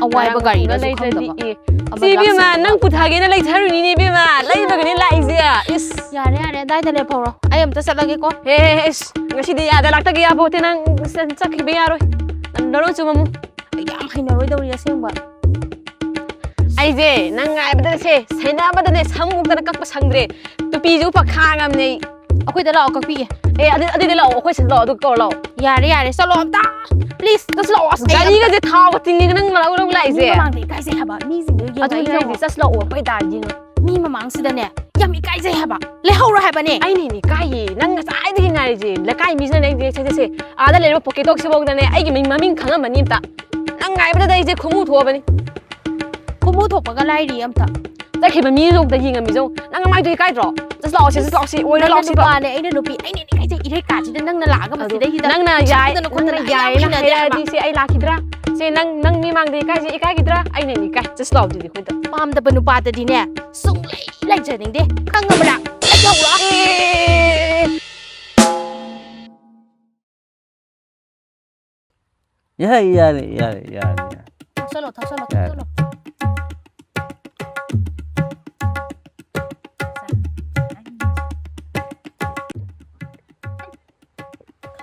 ꯑꯋꯥꯏꯕ ꯒꯥꯔꯤꯗꯁꯨ ꯂꯩꯇ꯭ꯔꯗꯤ ꯈꯪꯗꯕ꯫ ꯑꯦ꯫ ꯑꯃ ꯁꯤ ꯏꯕꯦꯝꯃ, ꯂꯥꯛꯁꯜꯂꯦ꯫ ꯅꯪ ꯄꯨꯊꯒꯦꯅ ꯂꯩꯊꯔꯨꯏꯅꯤꯅꯦ ꯏꯕꯦꯝꯃ꯫ ꯂꯩꯕꯒꯅꯦ ꯂꯥꯛꯏꯁꯦ꯫ ꯏꯁ꯫ ꯌꯥꯔꯦ, ꯌꯥꯔꯦ, ꯑꯗꯥꯏꯗ ꯂꯦꯞꯍꯧꯔꯣ꯫ ꯑꯩ ꯑꯝꯇ ꯆꯠꯂꯒꯦꯀꯣ꯫ ꯍꯦ, ꯍꯦ, ꯍꯦ, ꯏꯁ꯫ ꯉꯁꯤꯗꯤ ꯌꯥꯗ ꯂꯥꯛꯇꯒ ꯌꯥꯄꯣꯠꯇꯦ ꯅꯪ꯫ ꯆꯠꯈꯤꯕ ꯌꯥꯔꯣꯏ꯫ ꯅꯔꯣꯟ ꯆꯨꯝꯃꯝꯃꯨ꯫ ꯑꯩ ꯌꯥꯝ ꯍꯩꯅꯔꯣꯏꯗꯧꯔꯤ ꯑꯁꯦꯡꯕ꯫ ꯑꯩꯁꯦ ꯅꯪ ꯉꯥꯏꯕꯗ ꯁꯦ, ꯁꯦꯟꯅꯕꯗꯅꯦ ꯁꯝ ꯃꯨꯛꯇꯅ ꯀꯛꯄ ꯁꯪꯗ꯭ꯔꯦ꯫ ꯇꯨꯄꯤꯁꯨ ꯎꯞꯄ ꯈꯥꯡꯉꯝꯅꯦ ꯑꯩ꯫ ꯑꯩꯈꯣꯏꯗ ꯂꯥꯛꯑꯣ, ꯀꯛꯄꯤꯒꯦ꯫ ꯑꯦ, ꯑꯗꯨ, ꯑꯗꯨꯗꯤ ꯂꯥꯛꯑꯣ, ꯑꯩꯈꯣꯏ ꯁꯤꯗ ꯂꯥꯛꯑꯣ, ꯑꯗꯨꯒ ꯀꯛꯑꯣ ꯂꯥꯛꯑꯣ꯫ ꯌꯥꯔꯦ, ꯌꯥꯔꯦ, ꯆꯠꯂꯣ ꯑꯝꯇ꯫ Please, ꯆꯠꯁꯤ ꯂꯥꯛꯑꯣ, ꯑꯁ, ꯑꯩ ꯒꯥꯔꯤꯒꯁꯦ ꯊꯥꯎꯒ ꯇꯤꯡꯉꯤꯒ ꯅꯪ ꯂꯧꯔꯒ ꯃꯤ ꯂꯥꯛꯏꯁꯦ꯫ ꯃꯃꯥꯡꯗ ꯏꯀꯥꯏꯖꯩ ꯍꯥꯏꯕ, ꯃꯤꯁꯤꯡꯗꯣ ꯌꯦꯡꯉ ꯑꯗꯨꯅꯦ ꯑꯩ ꯍꯥꯏꯁꯦ, ꯌꯦꯡꯉꯣ꯫ ꯆꯠꯁꯤ ꯂꯥꯛꯑꯣ, ꯑꯩꯈꯣꯏ ꯗꯥ ꯌꯦꯡꯉꯣ꯫ ꯃꯤ ꯃꯃꯥꯡꯁꯤꯗꯅꯦ ꯌꯥꯝ ꯏꯀꯥꯏꯖꯩ ꯍꯥꯏꯕ, ꯂꯩꯍꯧꯔꯣ ꯍꯥꯏꯕꯅꯦ꯫ ꯑꯩꯅ ꯍꯦꯟꯅ ꯏꯀꯥꯏꯌꯦ, ꯅꯪ ꯉꯁꯥꯏꯗꯒꯤ ꯉꯥꯏꯔꯤꯁꯦ꯫ ꯂꯩꯀꯥꯏ ꯃꯤꯁꯤꯅꯅꯦ ꯑꯩꯁꯦ, "ꯁꯦ, ꯁꯦ, ꯁꯦ, ꯑꯥꯗ ꯂꯩꯔꯤꯕ ꯄꯣꯀꯦ ꯗꯣꯒꯁꯤꯐꯥꯎꯗꯅꯦ ꯑꯩꯒꯤ ꯃꯤꯡ ꯃꯃꯤꯡ ꯈꯪꯉꯝꯃꯅꯤ ꯑꯝꯇ"꯫ ꯅꯪ ꯉꯥꯏꯕꯗꯗ ꯑꯩꯁꯦ ꯈꯨꯃꯨ ꯊꯣꯛꯑꯕꯅꯤ꯫ ꯈꯨꯃꯨ ꯊꯣꯛꯄꯒ ꯂꯥꯏꯔꯤ ꯑꯝꯇ꯫ ꯆꯠꯈꯤꯕ ꯃꯤꯗꯣ ꯑꯝꯇ ꯌꯦꯡꯉꯝꯃꯤꯁꯦ ꯌꯦꯡꯉꯣ꯫ ꯅꯪ ꯅꯃꯥꯏꯗꯣ ꯏꯀꯥꯏꯗ꯭ꯔꯣ? ꯆꯠꯁꯤ ꯂꯥꯛꯑꯣ ꯁꯤ, ꯆꯠꯁꯤ ꯂꯥꯛꯑꯣ ꯁꯤ, ꯑꯣꯏꯔꯣ ꯅꯪꯅ ꯂꯥꯛꯑꯣ ꯁꯤ꯫ ꯅꯨꯄꯥꯅꯦ, ꯑꯩꯅ ꯅꯨꯄꯤ, ꯑꯩꯅ ꯏꯀꯥꯏꯖꯩ, ꯏꯔꯩꯀꯥꯁꯤꯗ ꯅꯪꯅ ꯂꯥꯛꯑꯒ ꯑꯗꯣ ꯃꯁꯤꯗꯩꯁꯤꯗ ꯅꯪꯅ ꯌꯥꯏ, ꯁꯛꯇꯅ ꯈꯣꯠꯇꯅ ꯅꯪꯅ ꯑꯩ ꯌꯥꯝ ꯌꯥꯏꯌꯦꯅ ꯍꯩꯅꯗꯦ ꯍꯥꯏꯕ꯫ ꯍꯥꯏꯔꯗꯤ ꯁꯦ ꯑꯩ ꯂꯥꯛꯈꯤꯗ꯭ꯔꯥ? ꯁꯦ ꯅꯪ, ꯅꯪ ꯃꯤ ꯃꯥꯡꯗ ꯏꯀꯥꯏꯖꯩ, ꯏꯀꯥꯏꯈꯤꯗ꯭ꯔꯥ? ꯑꯩꯅ ꯍꯦꯟꯅ ꯏꯀꯥꯏ꯫ ꯆꯠꯁꯤ ꯂꯥꯛꯑꯣ ꯑꯗꯨꯗꯤ ꯑꯩꯈꯣꯏꯗ꯫ ꯄꯥꯝꯗꯕ ꯅꯨꯄꯥꯗꯗꯤꯅꯦ ꯁꯨꯡꯂꯩ ꯂꯩꯖꯅꯤꯡꯗꯦ꯫ ꯈꯪꯉꯕ꯭ꯔꯥ? ꯂꯩꯍꯧꯔꯣ꯫ ꯑꯦ! ꯌꯥꯔꯦ, ꯌꯥꯔꯦ, ꯌꯥꯔꯦ, ꯌꯥꯔꯦ, ꯌꯥꯔꯦ꯫ ꯊꯛꯆꯜꯂꯣ, ꯊꯛꯆꯜꯂꯣ, ꯌꯥꯔꯦ꯫ ꯊꯛꯆꯜꯂꯣ꯫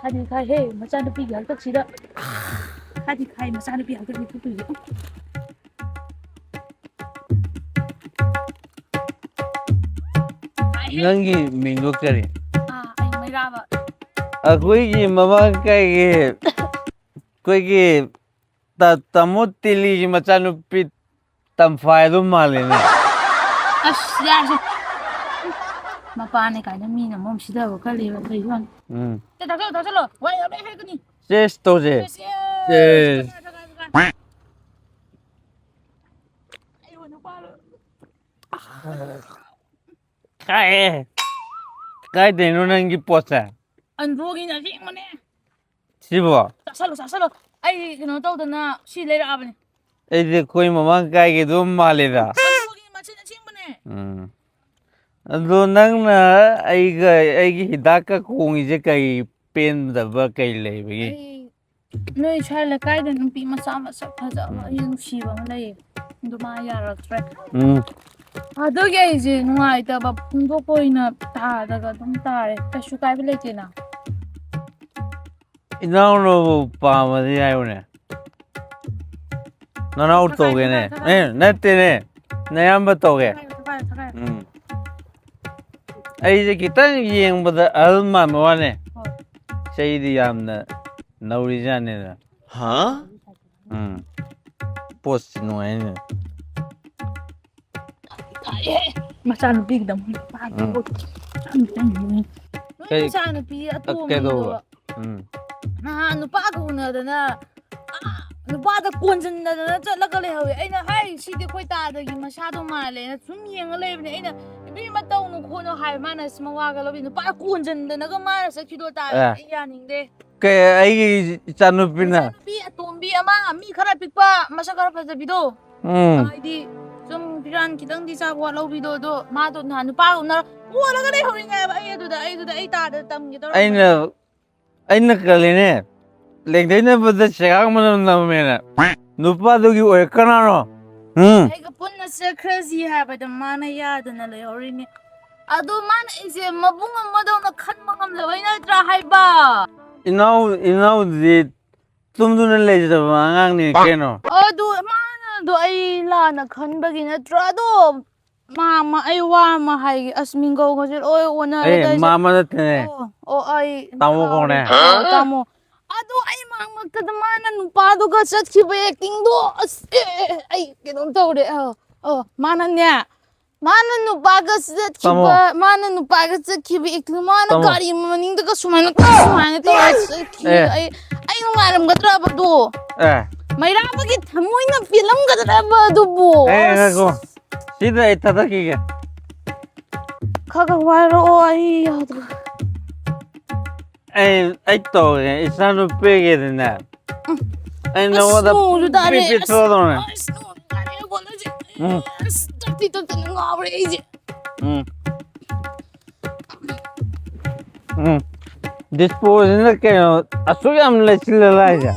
ꯈꯥꯗꯤ ꯈꯥꯏꯍꯦ, ꯃꯆꯥꯅꯨꯄꯤꯒꯤ ꯍꯥꯛꯇꯛꯁꯤꯗ꯫ ꯈꯥꯗꯤ ꯈꯥꯏ, ꯃꯆꯥꯅꯨꯄꯤ ꯍꯥꯛꯇꯛꯁꯤꯗ ꯊꯨꯞꯇꯣꯏꯁꯦ꯫ ꯅꯪꯒꯤ ꯃꯤꯡꯗꯣ ꯀꯔꯤ? ꯑꯥ, ꯑꯩ ꯃꯩꯔꯥꯕ꯫ ꯑꯩꯈꯣꯏꯒꯤ ꯃꯃꯥꯡ ꯀꯩꯒꯤ, ꯑꯩꯈꯣꯏꯒꯤ ꯇ-, ꯇꯥꯃꯣ ꯇꯤꯂꯤꯒꯤ ꯃꯆꯥꯅꯨꯄꯤ ꯇꯝꯐꯥꯏ ꯑꯗꯨ ꯃꯥꯜꯂꯦꯅꯦ꯫ ꯑꯁ, ꯌꯥꯔꯦꯁꯦ꯫ ꯃꯄꯥꯅꯦ ꯀꯥꯏꯅ ꯃꯤꯅ ꯃꯔꯣꯝ ꯁꯤꯊꯕ ꯈꯜꯂꯤꯕ, ꯀꯩꯁꯨ ꯌꯥꯅꯤ꯫ ꯎꯝ꯫ ꯁꯦ, ꯊꯛꯆꯜꯂꯣ, ꯊꯛꯆꯜꯂꯣ꯫ ꯋꯥ ꯌꯥꯝ ꯂꯣꯏ ꯍꯥꯏꯔꯛꯀꯅꯤ꯫ Cheers ꯇꯧꯁꯦ꯫ Cheers, cheers꯫ Cheers꯫ ꯊꯛꯑ, ꯊꯛꯑ, ꯊꯛꯑ, ꯊꯛꯑ꯫ ꯑꯩꯕꯨ ꯅꯨꯄꯥꯔꯣ? ꯀꯥꯏ-, ꯀꯥꯏꯗꯩꯅꯣ ꯅꯪꯒꯤ ꯄꯣꯠꯁꯦ? ꯑꯟꯗ꯭ꯔꯣꯒꯤꯅ ꯑꯁꯦꯡꯕꯅꯦ꯫ ꯁꯤꯕꯣ? ꯆꯥꯁꯜꯂꯣ, ꯆꯥꯁꯜꯂꯣ꯫ ꯑꯩ ꯀꯩꯅꯣ ꯇꯧꯗꯅ ꯁꯤ ꯂꯩꯔꯛꯑꯕꯅꯦ꯫ ꯑꯩꯗꯤ ꯑꯩꯈꯣꯏ ꯃꯃꯥꯡ ꯀꯥꯏꯒꯤ ꯑꯗꯨꯝ ꯃꯥꯜꯂꯤꯗ꯫ ꯑꯗꯨꯒꯤ ꯃꯆꯤꯟ ꯑꯁꯦꯡꯕꯅꯦ꯫ ꯎꯝ꯫ ꯑꯗꯣ ꯅꯪꯅ ꯑꯩꯒ ꯑꯩꯒꯤ ꯍꯤꯗꯥꯛꯀ ꯀꯣꯡꯉꯤꯁꯦ ꯀꯩ ꯄꯦꯟꯗꯕ ꯀꯩ ꯂꯩꯕꯒꯤ? ꯑꯩ ꯅꯣꯏ ꯁ꯭ꯋꯥꯏ ꯂꯩꯀꯥꯏꯗ ꯅꯨꯄꯤ ꯃꯆꯥ ꯃꯁꯛ ꯐꯖꯕ, ꯎꯝ, ꯑꯩ ꯅꯨꯡꯁꯤꯕ ꯑꯃ ꯂꯩꯌꯦ꯫ ꯑꯗꯨ ꯃꯥ ꯌꯥꯔꯛꯇ꯭ꯔꯦ꯫ ꯎꯝ꯫ ꯑꯗꯨꯒꯤ ꯑꯩꯁꯦ ꯅꯨꯡꯉꯥꯏꯇꯕ ꯐꯣꯡꯗꯣꯛꯄ ꯑꯣꯏꯅ ꯇꯥꯗꯒ ꯑꯗꯨꯝ ꯇꯥꯔꯦ꯫ ꯀꯩꯁꯨ ꯀꯥꯏꯕ ꯂꯩꯇꯦꯅ꯫ ꯏꯅꯥꯎꯅꯕꯨ ꯄꯥꯝꯃꯗꯤ ꯍꯥꯏꯌꯨꯅꯦ꯫ ꯅꯅꯥꯎ ꯊꯈꯥꯏ, ꯇꯧꯒꯦꯅꯦ꯫ ꯊꯈꯥꯏ, ꯊꯈꯥꯏ꯫ ꯑꯦ, ꯅꯠꯇꯦꯅꯦ꯫ ꯅꯌꯥꯝꯕ ꯇꯧꯒꯦ꯫ ꯊꯈꯥꯏ, ꯊꯈꯥꯏ, ꯊꯈꯥꯏ꯫ ꯎꯝ꯫ ꯑꯩꯁꯦ ꯈꯤꯇꯪ ꯌꯦꯡꯕꯗ ꯑꯍꯜ ꯃꯥꯟꯕ ꯋꯥꯅꯦ꯫ ꯍꯣꯏ꯫ ꯆꯍꯤꯗꯤ ꯌꯥꯝꯅ ꯅꯧꯔꯤꯖꯥꯠꯅꯤꯗ꯫ ꯍꯥ? ꯎꯝ꯫ ꯄꯣꯠꯁꯤ ꯅꯨꯡꯉꯥꯏꯅꯦ꯫ ꯊꯥꯏꯍꯦ꯫ ꯃꯆꯥꯅꯨꯄꯤꯒꯤꯗꯃꯛ ꯅꯨꯄꯥꯒꯤ ꯎꯝ꯫ ꯄꯣꯠ ꯌꯥꯝ ꯆꯪꯉꯤꯅꯦ꯫ ꯅꯣꯏ ꯀꯩ-, ꯃꯆꯥꯅꯨꯄꯤ ꯑꯇꯣꯝꯕꯤꯗꯣ ꯀꯩꯗꯧꯕ? ꯎꯝ꯫ ꯅꯍꯥꯟ ꯅꯨꯄꯥꯒ ꯎꯅꯗꯅ, ꯑꯥ, ꯅꯨꯄꯥꯗ ꯀꯣꯟꯖꯟꯗꯅ ꯆꯠꯂꯒ ꯂꯩꯍꯧꯋꯦ꯫ ꯑꯩꯅ, "ꯍꯥꯏ, ꯁꯤꯗꯤ ꯑꯩꯈꯣꯏ ꯇꯥꯗꯒꯤ ꯃꯁꯥꯗꯣ ꯃꯥꯜꯂꯦꯅ" ꯁꯨꯝ ꯌꯦꯡꯉ ꯂꯩꯕꯅꯦ꯫ ꯑꯩꯅ, "ꯏꯕꯦꯝꯃ, ꯇꯧꯅꯨ ꯈꯣꯠꯅꯨ" ꯍꯥꯏ꯫ ꯃꯥꯅ ꯑꯁ ꯃꯋꯥꯒ ꯂꯧꯕꯤ꯫ ꯅꯨꯄꯥ ꯀꯣꯟꯖꯟꯗꯅꯒ ꯃꯥꯅ ꯆꯠꯈꯤꯗꯣ ꯇꯥꯔꯦ꯫ ꯑꯦ꯫ ꯑꯩ ꯌꯥꯅꯤꯡꯗꯦ꯫ ꯀꯩ, ꯑꯩꯒꯤ ꯏꯆꯥꯅꯨꯄꯤꯅ? ꯅꯨꯄꯤ ꯑꯇꯣꯝꯕꯤ ꯑꯃ, ꯃꯤ ꯈꯔ ꯄꯤꯛꯄ, ꯃꯁꯛ ꯈꯔ ꯐꯖꯕꯤꯗꯣ꯫ ꯎꯝ꯫ ꯍꯥꯏꯗꯤ ꯁꯨꯝ ꯐꯤꯔꯥꯟ ꯈꯤꯇꯪꯗꯤ ꯆꯥꯕ ꯋꯥꯠꯍꯧꯕꯤꯗꯣ, ꯑꯗꯣ ꯃꯥꯗꯣ ꯅꯍꯥꯟ ꯅꯨꯄꯥꯒ ꯎꯅꯔ ꯀꯣꯜꯂꯒ ꯂꯩꯍꯧꯔꯤꯅꯦ ꯍꯥꯏꯕ꯫ ꯑꯩ ꯑꯗꯨꯗ, ꯑꯩ ꯑꯗꯨꯗ, ꯑꯩ ꯇꯥꯗ ꯇꯝꯒꯦ ꯇꯧꯔꯝꯕꯅꯦ꯫ ꯑꯩꯅ, ꯑꯩꯅ ꯀꯜꯂꯤꯅꯦ꯫ ꯂꯦꯡꯊꯩꯅꯕꯗ ꯁꯦꯒꯥꯡ ꯃꯅꯝ ꯅꯝꯃꯦꯅ꯫ ꯅꯨꯄꯥꯗꯨꯒꯤ ꯑꯣꯏꯔ ꯀꯅꯥꯅꯣ? ꯎꯝ꯫ ꯑꯩꯒ ꯄꯨꯟꯅ ꯆꯠꯈ꯭ꯔꯁꯤ ꯍꯥꯏꯕꯗ ꯃꯥꯅ ꯌꯥꯗꯅ ꯂꯩꯍꯧꯔꯤꯅꯦ꯫ ꯑꯗꯣ ꯃꯥꯅ ꯑꯩꯁꯦ ꯃꯕꯨꯡ ꯑꯃꯗꯧꯅ ꯈꯟꯕ ꯉꯝꯗꯕꯩ ꯅꯠꯇ꯭ꯔꯥ ꯍꯥꯏꯕ? ꯏꯅꯥꯎ, ꯏꯅꯥꯎꯗꯤ ꯇꯨꯝꯗꯨꯅ ꯂꯩꯖꯕ ꯑꯉꯥꯡꯅꯤ ꯀꯩꯅꯣ꯫ ꯑꯗꯨ ꯃꯥꯅꯗꯣ ꯑꯩ ꯂꯥꯟꯅ ꯈꯟꯕꯒꯤ ꯅꯠꯇ꯭ꯔꯣ? ꯑꯗꯣ ꯃꯥ, ꯃꯥ, ꯑꯩ ꯋꯥ ꯑꯃ ꯍꯥꯏꯒꯦ꯫ ꯑꯁ, ꯃꯤꯡꯒꯧꯒꯁꯦ ꯂꯣꯏ ꯑꯣꯟꯅꯔꯦ ꯑꯦ, ꯇꯧꯔꯤꯁꯦ꯫ ꯃꯥꯃ ꯅꯠꯇꯦꯅꯦ꯫ ꯑꯣ, ꯑꯣ, ꯑꯩ ꯇꯥꯃꯣ ꯀꯥꯎꯔꯦ꯫ ꯀꯧꯅꯦ꯫ ꯑꯣ, ꯇꯥꯃꯣ꯫ ꯑꯗꯣ ꯑꯩ ꯃꯥꯡꯃꯛꯇꯗ ꯃꯥꯅ ꯅꯨꯄꯥꯗꯨꯒ ꯆꯠꯈꯤꯕ actingꯗꯣ, ꯑꯁ, ꯑꯦ, ꯑꯦ, ꯑꯩ ꯀꯩꯅꯣꯝ ꯇꯧꯔꯦ꯫ ꯑ, ꯑ, ꯃꯥꯅꯅꯦ, ꯃꯥꯅ ꯅꯨꯄꯥꯒ ꯆꯠꯈꯤꯕ, ꯇꯥꯃꯣ꯫ ꯃꯥꯅ ꯅꯨꯄꯥꯒ ꯆꯠꯈꯤꯕ acting, ꯃꯥꯅ ꯇꯥꯃꯣ꯫ ꯒꯥꯔꯤ ꯃꯅꯤꯡꯗꯒ ꯁꯨꯃꯥꯏꯅ, ꯁꯨꯃꯥꯏꯅ ꯇꯧꯔ ꯆꯠꯈꯤ꯫ ꯑꯦ꯫ ꯑꯩ, ꯑꯩ ꯅꯨꯡꯉꯥꯏꯔꯝꯒꯗ꯭ꯔꯕ ꯑꯗꯣ? ꯑꯦ꯫ ꯃꯩꯔꯥꯕꯒꯤ ꯊꯃꯣꯏꯅ ꯄꯦꯜꯂꯝꯒꯗ꯭ꯔꯕ ꯑꯗꯨꯕꯨ? ꯑꯦ, ꯑꯁ꯫ ꯉꯥꯏꯈꯣ꯫ ꯁꯤꯗ ꯑꯩ ꯊꯥꯗꯠꯈꯤꯒꯦ꯫ ꯈꯔ ꯈꯔ ꯋꯥꯏꯔꯛꯑꯣ, ꯑꯩ ꯌꯥꯗ꯭ꯔꯦ꯫ ꯑꯩ ꯑꯩ ꯇꯧꯒꯦ, ꯏꯆꯥꯅꯨꯄꯤꯒꯤꯗꯤꯅꯦ꯫ ꯎꯝ꯫ ꯑꯩ ꯑꯁ, ꯅꯉꯣꯟꯗ ꯅꯣꯡꯁꯨ ꯇꯥꯔꯦ꯫ ꯄꯤ-, ꯑꯁ, ꯄꯤꯊꯣꯛꯑꯗꯧꯅꯦ꯫ ꯑꯁ, ꯅꯣꯡꯁꯨ ꯇꯥꯔꯦ, ꯀꯣꯜꯂꯁꯦ꯫ ꯎꯝ꯫ ꯑꯁ, ꯇꯞꯇꯤ ꯇꯞꯇꯅ ꯉꯥꯎꯔꯦ ꯑꯩꯁꯦ꯫ ꯎꯝ꯫ ꯎꯝ꯫ ꯗꯤꯁꯄꯣꯁꯤꯅ ꯀꯩꯅꯣ ꯑꯁꯨꯛ ꯌꯥꯝ ꯂꯩꯁꯤꯜꯂ ꯂꯥꯛꯏꯁꯦ?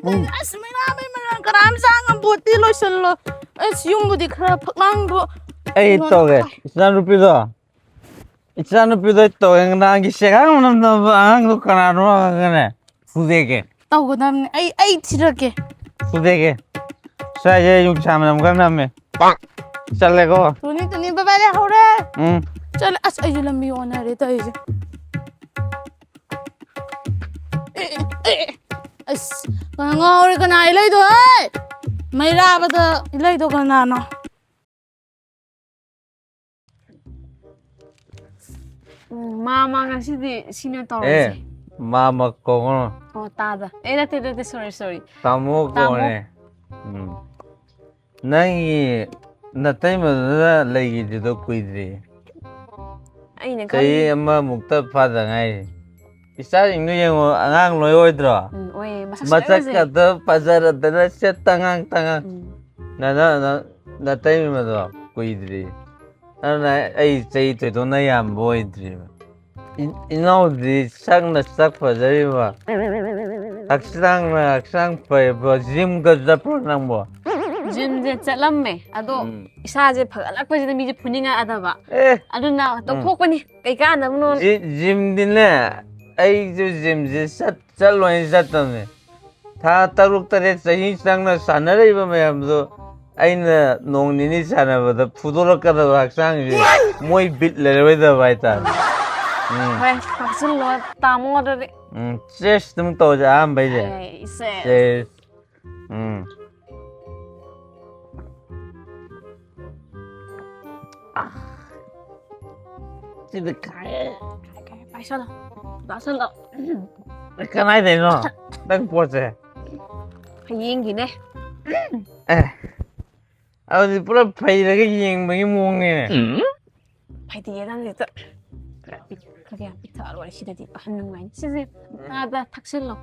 ꯎꯝ꯫ ꯑꯁ, ꯃꯩꯔꯥ, ꯃꯩ ꯃꯔꯥꯡ ꯀꯅꯥꯝ ꯆꯥ ꯉꯝꯄꯣꯠꯇꯦ, ꯂꯣꯏꯁꯤꯜꯂꯣ꯫ ꯑꯁ, ꯌꯨꯝꯕꯨꯗꯤ ꯈꯔ ꯐꯛꯂꯥꯡꯗꯣ ꯑꯩ ꯀꯩꯅꯣ ꯇꯧꯒꯦ, ꯇꯧ-, ꯏꯆꯥꯅꯨꯄꯤꯗꯣ꯫ ꯏꯆꯥꯅꯨꯄꯤꯗꯣ ꯇꯧꯋꯦ, ꯅꯍꯥꯟꯒꯤ ꯁꯦꯒꯥꯡ ꯃꯅꯝ ꯅꯝꯕ ꯑꯉꯥꯡꯗꯣ ꯀꯅꯥꯅꯣ ꯍꯪꯉꯒꯅꯦ, ꯐꯨꯗꯦꯛꯀꯦ꯫ ꯇꯧꯒꯗꯕꯅꯤ꯫ ꯑꯩ, ꯑꯩ ꯊꯤꯔꯛꯀꯦ꯫ ꯐꯨꯗꯦꯛꯀꯦ꯫ ꯁ꯭ꯋꯥꯏꯁꯦ ꯌꯣꯡꯁꯥ ꯃꯅꯝ ꯈꯔ ꯅꯝꯃꯦ꯫ ꯄꯥꯛ! ꯆꯠꯂꯦꯀꯣ꯫ ꯇꯨꯅꯤ, ꯇꯨꯅꯤ, ꯕꯥꯏ ꯕꯥꯏ, ꯂꯩꯍꯧꯔꯦ꯫ ꯎꯝ꯫ ꯆꯠꯂꯦ꯫ ꯑꯁ, ꯑꯩꯁꯨ ꯂꯝꯕꯤ ꯑꯣꯟꯅꯔꯦ ꯇꯧꯔꯤꯁꯦ꯫ ꯑꯦ, ꯑꯦ, ꯑꯦ꯫ ꯑꯁ, ꯀꯅꯥ ꯉꯥꯎꯔꯦ? ꯀꯅꯥ ꯏꯂꯩꯗꯣ, ꯍꯦ? ꯃꯩꯔꯥꯕꯗ ꯏꯂꯩꯗꯣ ꯀꯅꯥꯅꯣ? ꯎꯝ, ꯃꯥ, ꯃꯥ, ꯉꯁꯤꯗꯤ ꯁꯤꯅ ꯇꯧꯔꯁꯦ꯫ ꯑꯦ, ꯃꯥ, ꯃꯥ ꯀꯧꯒꯅꯨ꯫ ꯑꯣ, ꯇꯥꯗ꯫ ꯑꯦ, ꯅꯠꯇꯦ, ꯅꯠꯇꯦ, sorry, sorry꯫ ꯇꯥꯃꯣ ꯇꯥꯃꯣ꯫ ꯀꯧꯔꯦ꯫ ꯎꯝ꯫ ꯅꯪꯒꯤ ꯅꯇꯩꯃꯗꯨꯅ ꯂꯩꯈꯤꯗ꯭ꯔꯤꯗꯣ ꯀꯨꯏꯗ꯭ꯔꯤ꯫ ꯑꯩꯅ ꯆꯍꯤ ꯈꯜꯂꯤ-, ꯑꯃꯃꯨꯛꯇ ꯐꯥꯗ ꯉꯥꯏꯔꯤ꯫ ꯏꯆꯥꯁꯤꯡꯗꯣ ꯌꯦꯡꯉꯣ, ꯑꯉꯥꯡ ꯂꯣꯏ ꯑꯣꯏꯗ꯭ꯔꯣ? ꯎꯝ, ꯑꯣꯏꯌꯦ꯫ ꯃꯁꯛꯁꯨ ꯂꯣꯏ ꯃꯁꯛ ꯐꯖꯩ꯫ ꯈꯛꯇ ꯐꯖꯔꯗꯅ ꯁꯦꯠ ꯇꯉꯥꯡ ꯇꯉꯥꯡ꯫ ꯎꯝ꯫ ꯅ-, ꯅ-, ꯅ-, ꯅꯇꯩꯃꯗꯣ ꯀꯨꯏꯗ꯭ꯔꯤ꯫ ꯑꯗꯨꯅ ꯑꯩ ꯆꯍꯤ ꯊꯣꯏꯗꯣꯛꯅ ꯌꯥꯝꯕ ꯑꯣꯏꯗ꯭ꯔꯤꯕ꯫ ꯏ-, ꯏꯅꯥꯎꯗꯤ ꯁꯛꯅ ꯁꯛ ꯐꯖꯔꯤꯕ, ꯍꯛꯆꯥꯡꯅ ꯍꯛꯆꯥꯡ ꯐꯔꯤꯕ, ꯖꯤꯝꯒ ꯆꯠꯄ꯭ꯔꯣ ꯅꯪꯕꯣ? ꯖꯤꯝꯁꯦ ꯆꯠꯂꯝꯃꯦ, ꯑꯗꯣ ꯎꯝ꯫ ꯏꯁꯥꯁꯦ ꯐꯒꯠꯂꯛꯄꯁꯤꯗ ꯃꯤꯁꯦ ꯐꯨꯅꯤꯡꯉꯛꯑꯗꯕ꯫ ꯑꯦ꯫ ꯑꯗꯨꯅ ꯎꯝ꯫ ꯇꯣꯛꯊꯣꯛꯄꯅꯤ, ꯀꯩ ꯀꯥꯟꯗꯕꯅꯣ꯫ ꯖꯤ-, ꯖꯤꯝꯗꯤꯅꯦ, ꯑꯩꯁꯨ ꯖꯤꯝꯁꯦ ꯆꯠ-, ꯆꯠꯂꯣꯏꯅ ꯆꯠꯇꯕꯅꯦ꯫ ꯊꯥ ꯇꯔꯨꯛ ꯇꯔꯦꯠ ꯆꯍꯤ ꯆꯪꯅ ꯁꯥꯟꯅꯔꯛꯏꯕ ꯃꯌꯥꯝꯗꯣ ꯑꯩꯅ ꯅꯣꯡ ꯅꯤꯅꯤ ꯁꯥꯟꯅꯕꯗ ꯐꯨꯗꯣꯔꯛꯀꯗꯕ ꯍꯛꯆꯥꯡꯁꯦ ꯃꯣꯏ ꯕꯤꯠ ꯂꯩꯔꯣꯏꯗꯕ ꯍꯥꯏꯇꯥꯔꯦ꯫ ꯎꯝ꯫ ꯍꯣꯏ, ꯊꯛꯆꯤꯜꯂꯣ, ꯇꯥꯃꯣ, ꯑꯗꯨꯗꯤ꯫ ꯎꯝ, ꯆꯦꯁ ꯑꯗꯨꯝ ꯇꯧꯁꯦ ꯑꯍꯥꯟꯕꯩꯁꯦ꯫ ꯑꯩ, ꯆꯦꯁ꯫ ꯆꯦꯁ꯫ ꯎꯝ꯫ ꯁꯤꯗ ꯈꯥꯏ꯫ ꯄꯥꯏꯁꯜꯂꯣ꯫ ꯆꯥꯁꯜꯂꯣ꯫ ꯀꯅꯥꯏꯗꯩꯅꯣ? ꯅꯪ ꯄꯣꯠꯁꯦ꯫ ꯍꯌꯦꯡꯒꯤꯅꯦ꯫ ꯑꯦ꯫ ꯑꯗꯨꯗꯤ ꯄꯨꯂꯞ ꯐꯩꯔꯒ ꯌꯦꯡꯕꯒꯤ ꯃꯑꯣꯡꯅꯤꯅꯦ꯫ ꯐꯩꯗꯤꯌꯦ ꯅꯪꯁꯦ꯫ ꯈꯔ ꯌꯥꯝ ꯄꯤꯛ-, ꯊꯛꯑ ꯂꯣꯏꯔꯦ ꯁꯤꯗꯗꯤ꯫ ꯑꯍꯟ ꯅꯨꯡꯉꯥꯏꯅꯤ꯫ ꯁꯤꯁꯦ ꯎꯝ꯫ ꯉꯥꯗ ꯊꯛꯆꯤꯜꯂꯣ꯫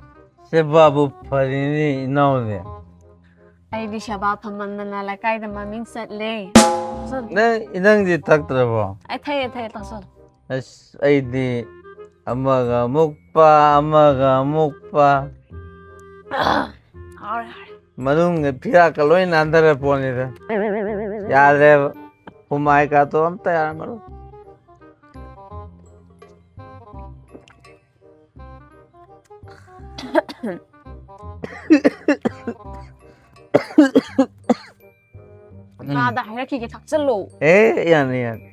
ꯁꯦꯕꯥꯕꯨ ꯐꯔꯤꯅꯤ ꯏꯅꯥꯎꯗꯤ꯫ ꯑꯩꯗꯤ ꯁꯦꯕꯥ ꯐꯃꯟꯗꯅ ꯂꯩꯀꯥꯏꯗ ꯃꯃꯤꯡ ꯆꯠꯂꯦ꯫ ꯊꯛꯆꯜꯂꯣ꯫ ꯅꯪ ꯅꯪꯗꯤ ꯊꯛꯇ꯭ꯔꯕꯣ? ꯑꯩ ꯊꯛꯑꯦ, ꯊꯛꯑꯦ, ꯊꯛꯆꯜꯂꯣ꯫ ꯑꯁ, ꯑꯩꯗꯤ ꯑꯃꯒ ꯑꯃꯨꯛ ꯄꯥ, ꯑꯃꯒ ꯑꯃꯨꯛ ꯄꯥ꯫ ꯍꯥꯎꯔꯦ, ꯍꯥꯎꯔꯦ꯫ ꯃꯅꯨꯡꯗ ꯐꯤꯔꯥꯛꯀ ꯂꯣꯏ ꯅꯥꯟꯊꯔ ꯄꯣꯠꯅꯤꯗ꯫ ꯌꯥꯗ꯭ꯔꯦꯕ꯫ ꯍꯨꯃꯥꯏ ꯀꯥꯇꯣ ꯑꯝꯇ ꯌꯥꯔꯝꯃꯔꯣꯏ꯫ ꯇꯥꯗ ꯍꯥꯏꯔꯛꯈꯤꯒꯦ, ꯊꯛꯆꯜꯂꯣ꯫ ꯑꯦ, ꯌꯥꯅꯤ, ꯌꯥꯅꯤ꯫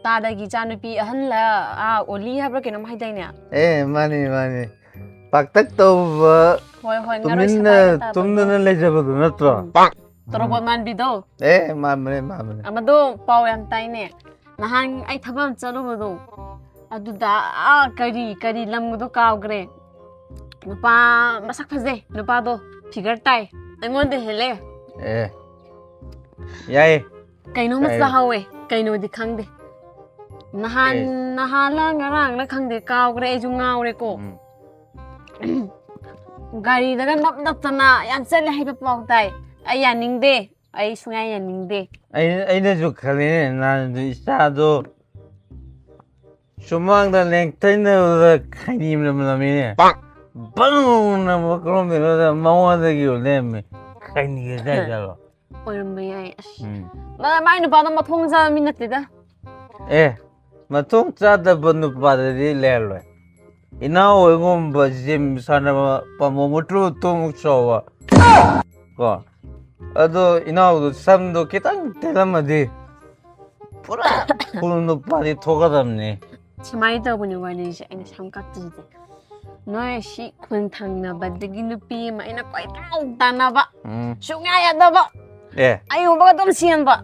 ꯇꯥꯗꯒꯤ ꯏꯆꯥꯅꯨꯄꯤ ꯑꯍꯜꯂ, ꯑꯥ, ꯑꯣꯂꯤ ꯍꯥꯏꯕ꯭ꯔꯥ ꯀꯩꯅꯣꯝ ꯍꯥꯏꯗꯥꯏꯅꯦ? ꯑꯦ, ꯃꯥꯅꯤ, ꯃꯥꯅꯤ꯫ ꯄꯥꯛꯇꯛ ꯇꯧꯕ, ꯍꯣꯏ, ꯍꯣꯏ, ꯉꯥꯔꯣꯏ ꯇꯨꯃꯤꯟꯅ ꯁꯀꯥꯏꯒ ꯇꯥꯗꯕꯗꯣ꯫ ꯇꯨꯝꯗꯅ ꯂꯩꯖꯕꯗꯨ ꯅꯠꯇ꯭ꯔꯣ? ꯎꯝ꯫ ꯇꯣꯔꯣꯕꯣꯠ ꯃꯥꯟꯕꯤꯗꯣ꯫ ꯑꯦ, ꯃꯥꯟꯕꯅꯦ, ꯃꯥꯟꯕꯅꯦ꯫ ꯑꯃꯗꯣ ꯄꯥꯎ ꯌꯥꯝ ꯇꯥꯏꯅꯦ꯫ ꯅꯍꯥꯟ ꯑꯩ ꯊꯕꯛ ꯑꯃ ꯆꯠꯂꯨꯕꯗꯣ, ꯑꯗꯨꯗ ꯑꯥ, ꯀꯔꯤ, ꯀꯔꯤ ꯂꯝꯒꯗꯣ ꯀꯥꯎꯈ꯭ꯔꯦ꯫ ꯅꯨꯄꯥ ꯃꯁꯛ ꯐꯖꯩ, ꯅꯨꯄꯥꯗꯣ ꯐꯤꯒꯔ ꯇꯥꯏ, ꯑꯩꯉꯣꯟꯗ ꯍꯦꯜꯂꯦ꯫ ꯑꯦ, ꯌꯥꯏꯌꯦ꯫ ꯀꯩꯅꯣꯝꯃ ꯀꯩ? ꯆꯥꯍꯧꯋꯦ, ꯀꯩꯅꯣꯗꯤ ꯈꯪꯗꯦ꯫ ꯅꯍꯥꯟ, ꯑꯦ꯫ ꯅꯍꯥꯟꯂ ꯉꯔꯥꯡꯂ ꯈꯪꯗꯦ, ꯀꯥꯎꯈ꯭ꯔꯦ, ꯑꯩꯁꯨ ꯉꯥꯎꯔꯦꯀꯣ꯫ ꯎꯝ꯫ ꯒꯥꯔꯤꯗꯒ ꯅꯞ ꯅꯞꯇꯅ ꯌꯥꯝ ꯆꯠꯂꯦ ꯍꯥꯏꯕ ꯄꯥꯎ ꯇꯥꯏ꯫ ꯑꯩ ꯌꯥꯅꯤꯡꯗꯦ, ꯑꯩ ꯁꯨꯡꯌꯥ ꯌꯥꯅꯤꯡꯗꯦ꯫ ꯑꯩ-, ꯑꯩꯅꯁꯨ ꯈꯜꯂꯤꯅꯦ, ꯅꯍꯥꯟꯗꯨ ꯏꯆꯥꯗꯣ ꯁꯨꯃꯥꯡꯗ ꯂꯦꯡꯊꯩꯅꯕꯗ ꯈꯩꯅꯤ ꯃꯅꯝ ꯅꯝꯃꯤꯅꯦ꯫ ꯕꯪꯅ ꯃꯀ꯭ꯔꯣꯝꯗ ꯃꯉꯣꯟꯗꯒꯤ ꯂꯩꯔꯝꯃꯦ꯫ ꯈꯩꯅꯤꯒ ꯆꯥꯏ ꯆꯥꯠꯂꯣ? ꯑꯣꯏꯔꯝꯕ ꯌꯥꯏ꯫ ꯑꯁ, ꯎꯝ꯫ ꯃꯥ-, ꯃꯥꯏ ꯅꯨꯄꯥꯗꯣ ꯃꯊꯣꯡ ꯆꯥꯕ ꯃꯤ ꯅꯠꯇꯦꯗ꯫ ꯑꯦ, ꯃꯊꯣꯡ ꯆꯥꯗꯕ ꯅꯨꯄꯥꯗꯗꯤ ꯂꯩꯔꯂꯣꯏ꯫ ꯏꯅꯥꯎ ꯍꯣꯏꯒꯨꯝꯕ ꯖꯤꯝ ꯁꯥꯟꯅꯕ ꯄꯥꯝꯕꯣꯝ ꯃꯨꯇ꯭ꯔꯨ ꯃꯨꯇ꯭ꯔꯨꯃꯨꯛ ꯆꯥꯎꯕ꯫ ꯀꯣ? ꯑꯗꯣ ꯏꯅꯥꯎꯗꯣ ꯁꯝꯗꯣ ꯈꯤꯇꯪ ꯇꯦꯜꯂꯝꯃꯗꯤ ꯄꯨꯔꯥ ꯐꯨꯜ ꯅꯨꯄꯥꯗꯤ ꯊꯣꯛꯀꯗꯕꯅꯤ꯫ ꯁꯨꯃꯥꯏꯅ ꯇꯧꯕꯅꯦ ꯋꯥꯔꯤꯁꯦ, ꯑꯩꯅ ꯁꯝ ꯀꯛꯇ꯭ꯔꯤꯁꯦ꯫ ꯅꯣꯏ ꯁꯤ ꯈꯨꯟ ꯊꯪꯅꯕꯗꯒꯤ ꯅꯨꯄꯤ ꯑꯃ ꯑꯩꯅ ꯀꯣꯏꯇꯥꯟ ꯇꯥꯟꯅꯕ, ꯎꯝ꯫ ꯁꯨꯡꯌꯥ ꯌꯥꯗꯕ, ꯑꯦ, ꯑꯩ ꯎꯕꯒ ꯑꯗꯨꯝ ꯆꯦꯟꯕ꯫